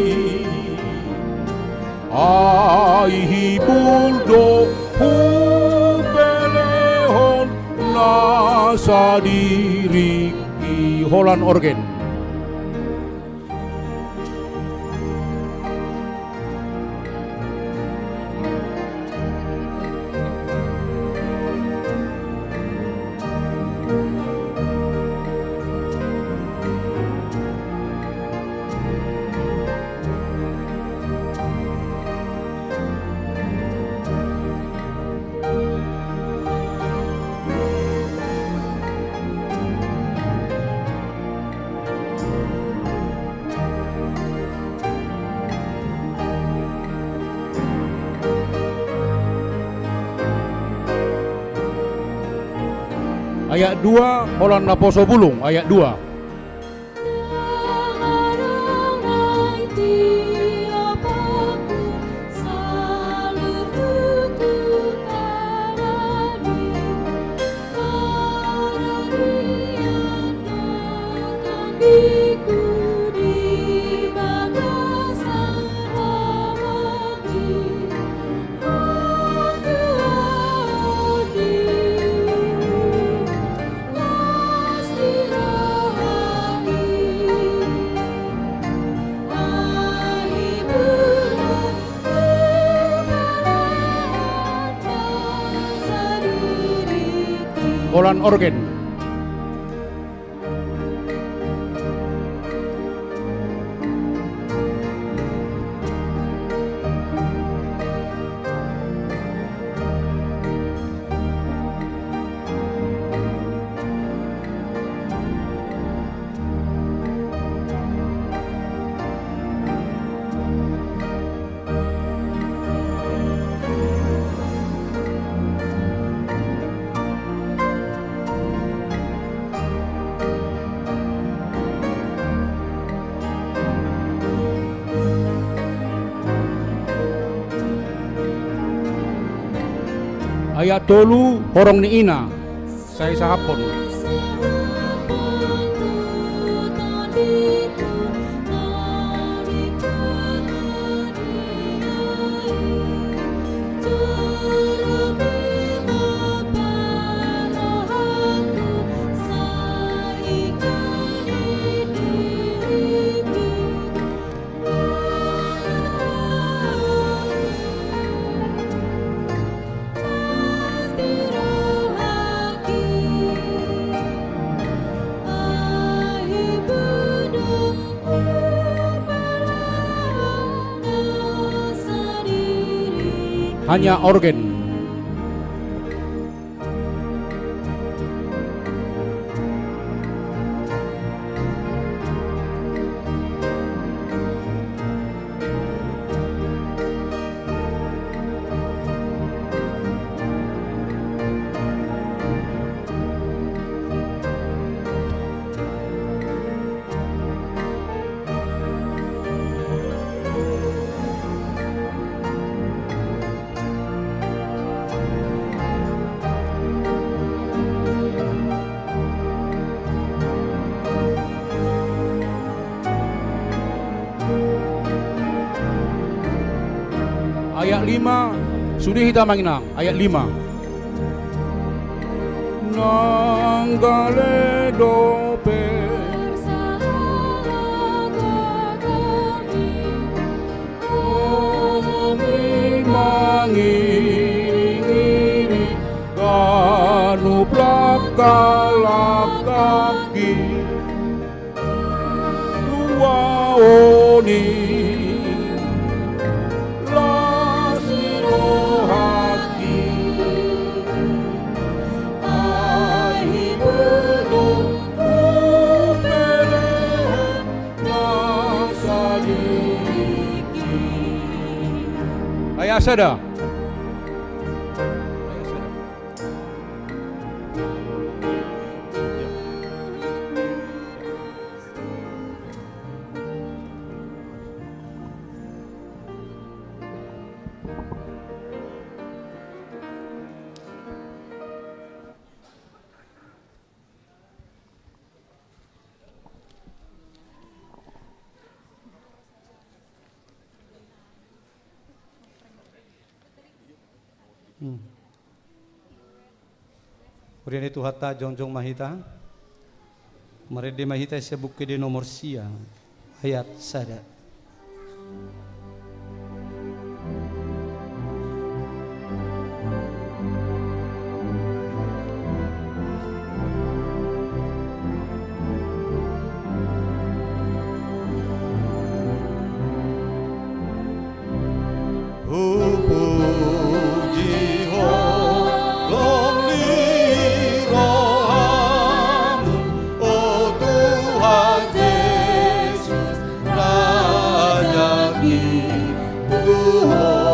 Ai hibul do, hupelehon Sadiriki, holan orgen. Ayat dua, holan naposo bulung, ayat dua. Holan orgen. Ayat tolu, horong ni ina. Sai sahaphon. Hanya orgen. Ayat lima, sude hita amang inang, ayat lima. Nang gale dope. Hami mangiring-iring ganup langka-langkaki. Tuaoni las ni rohangki. Ai hibunong hupelehon nasa diriki. Ayat sada. Hmm. Huria ni Tuhanta, jongjong ma hita. Marende ma hita sian Buku Ende nomor sia, ayat sada. Hupuji Ho, holong ni rohaMu, o Tuhan Jesus, Raja ni Tuhan.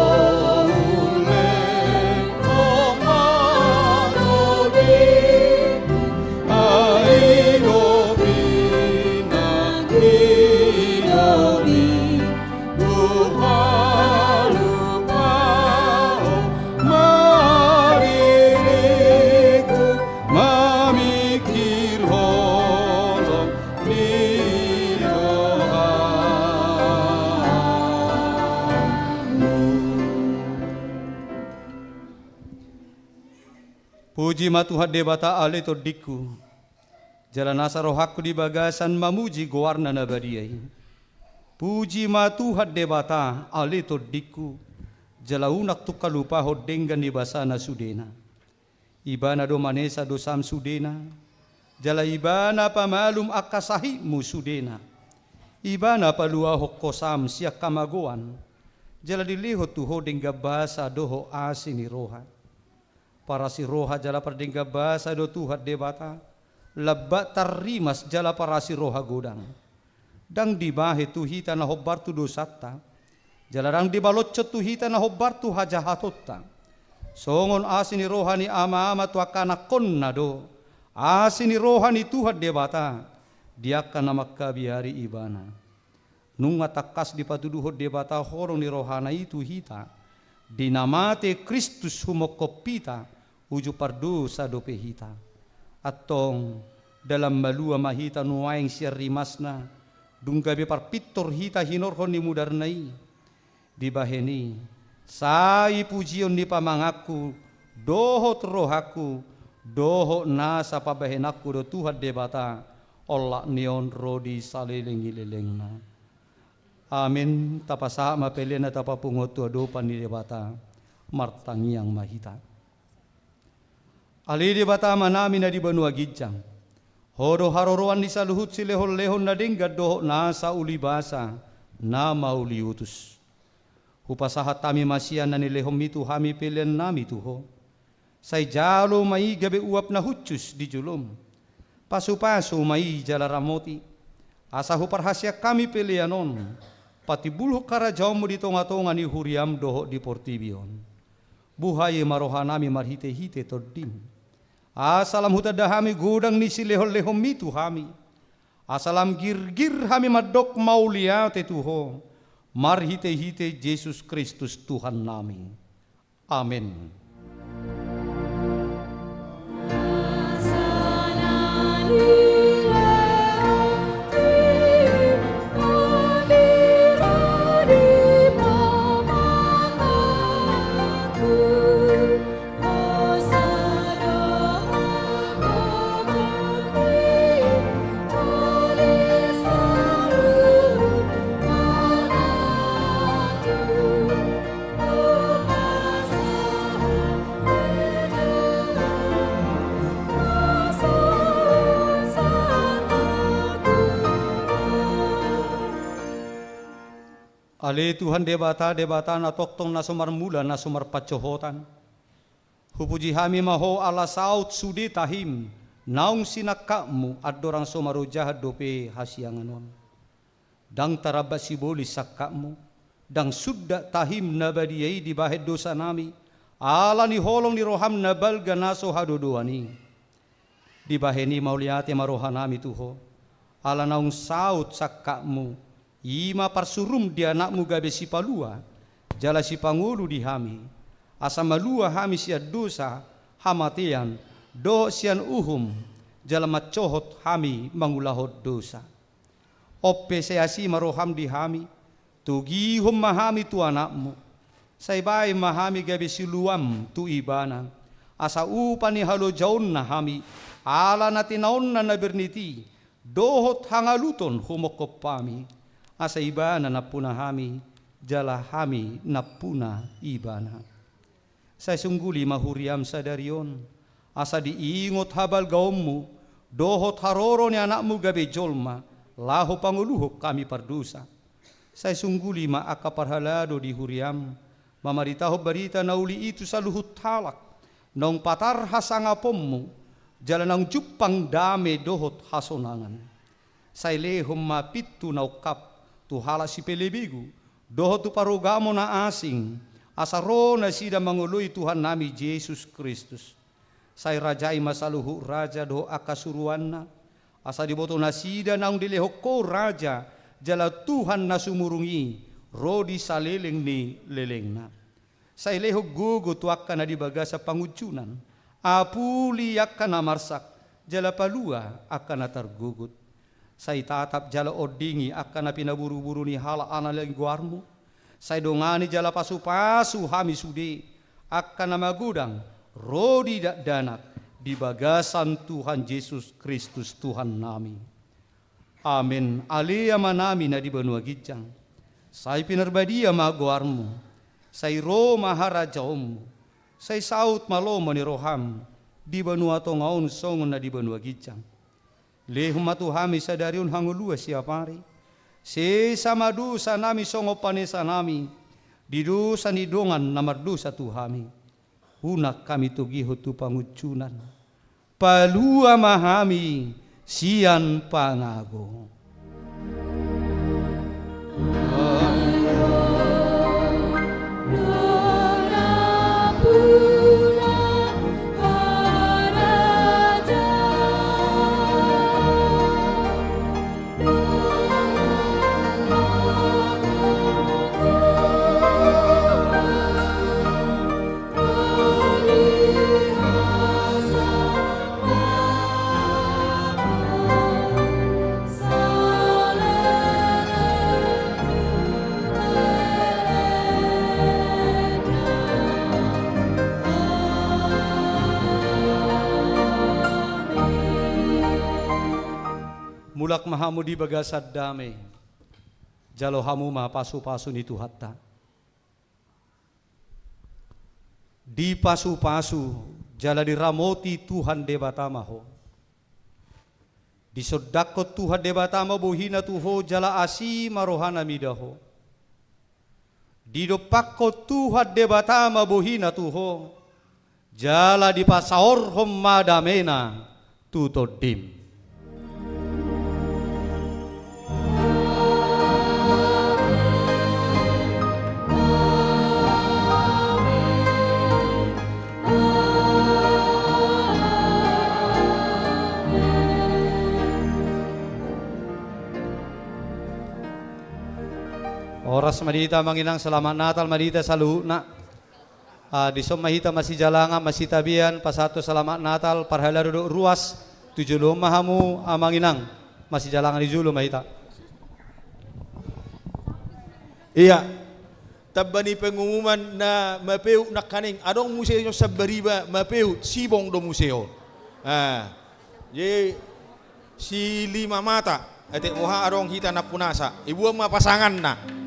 Puji ma Tuhan Debata, ale tondingku. Jala nasa rohangku di bagasan mamuji goarna na badia i. Puji ma Tuhan Debata, ale tondingku. Jala unang tung halupahon denggan ni basana sudena. Ibana do manesa dosam sudena. Jala Ibana pamalum angka sahitmu sudena. Ibana paluahon hosam sian hamagoan. Jala dilehon tu ho denggan basa dohot asi ni roha. Parasi roha jala pardenggan basa do Tuhan Debata, lambat tarrimas jala parasi roha godang. Ndang dibahen tu hita na hombar tu dosanta, jala ndang dibaloshon tu hita na hombar tu hajahatonta. Songon asi ni roha ni ama-ama tu angka anakkonna do asi ni roha ni Tuhan Debata di angka na mangkabiari Ibana. Nunga tangkas dipatuduhon Debata holong ni rohana i tu hita, di na mate Kristus humongkop hita, uju pardosa dope hita. Antong, dalan malua ma hita nuaeng sian rimasna, dung gabe parpintor hita hinorhon ni mudarna i. Dibahen i, sai pujion ni pamanganku, dohot rohangku, dohot nasa pambahenanku do Tuhan Debata, olat ni on ro di saleleng ni lelengna. Amen. Tapasahat ma pelean na tapapungu on tu adopan ni Debata, martangiang ma hita. Ale Debata Amanami na di banua ginjang, Ho do haroroan ni saluhut silehonlehon na denggan dohot nasa uli basa, na mauliutus. Hupasahat hami ma sian na nilehonmi tu hami peleannami tu Ho. Sai jalo ma i gabe uap na hushus di jolom. Pasupasu ma i jala ramoti. Asa huparhaseang hami pelean on patimbulhon harajaonmu di tongatonga ni huriam dohot di portibi on. Buhai ma rohanami marhitehite Tondim. Asa lam hutanda hami godang ni silehonlehonmi tu hami. Asa lam girgir hami mandok mauliate tu Ho, marhitehite Jesus Kristus Tuhannami. Amen. Ale Tuhan Debata, Debata na tongtong, na so marmula, na so marpansohotan. Hupuji hami ma Ho ala saut sude tahim, naung sinangkapmu andorang so marojahan dope hasiangan on. Ndang tarambat sibolis sangkapmu, ndang sundat tahim na badia i dibahen dosanami, ala ni holong ni roham na balga na so hadodoan i. Dibahen i mauliate ma rohanami tu Ho, ala naung saut sangkapmu, i ma parsurum di Anakmu gabe Sipalua, jala Sipangolu di hami, asa malua hami sian dosa, hamatean, dohot sian uhum, jala mansohot hami mangulahon dosa. On pe sai asi ma roham di hami, togihon ma hami tu Anakmu, sai bahen ma hami gabe siluam tu Ibana, Asa upa ni halojaonna hami, ala na tinaonna na bernit i, dohot hangaluton humophop hami, asa ibana nampuna hami, jala hami nampuna ibana. Sai sungguli ma huriam sadari on, asa diingot habalgaonmu, dohot haroro ni anakmu gabe jolma, laho pangoluhon hami pardosa. Sai sungguli ma angka parhalado di huriam, mamaritahon barita na uli i tu saluhut halak, naung patar hasangaponmu, jala naung jumpang dame dohot hasonangan. Sai lehon ma pintu na ungkap, tu halak sipelebegu, dohot tu parugamo na asing, asa ro nasida mangoloi Tuhannami Jesus Kristus. Sai rajai ma saluhut raja dohot angka suruanna, asa diboto nasida naung dilehon ho raja, jala Tuhan na sumurung i, ro di saleleng ni lelengna. Sai lehon gogo tu angka na di bagasan pangunjunan, apuli angka na marsak, jala palua angka na targogot. Sai tatap jala ondingi angka na pinaburuburu ni halak na leleng goarmu. Sai dongani jala pasupasu hami sude, angka na magodang, ro di dakdanak, di bagasan Tuhan Jesus Kristus Tuhannami. Amen. Ale Amanami na di banua ginjang, sai pinarbadia ma goarmu, sai ro ma harajaonmu, sai saut ma lomo ni roham, di banua tonga on songon na di banua ginjang. Lehon ma tu hami sadari on hangoluan siapari. Sesa ma dosanami songon panesanami di dosa ni dongan na mardosa tu hami. Unang hami togihon tu pangunjunan. Palua ma hami sian pangago. Mulak ma hamu di bagasan dame, jalo hamu ma pasupasu ni Tuhanta. Dipasupasu jala diramoti Tuhan Debata ma ho. Disondangkon Tuhan Debata ma bohina tu ho jala asi ma rohana mida ho. Didompakkon Tuhan Debata ma bohina tu ho, jala dipasaorhon ma damena tu tondim. Horas ma di hita amang inang, selamat Natal ma di hita saluhutna. Ah, dison ma hita masijalangan, masitabean, pasahathon selamat Natal, parhalado dohot ruas, tu jolo on ma hamu amang inang, masijalangan di jolo ma hita. Ia, tamba ni pengumuman na mapehut nangkaning, adong muse on sambariba mapehut, sibong do muse on. Ah, jadi si lima mata, etek boha adong hita nampunasa, ibuan ma pasanganna.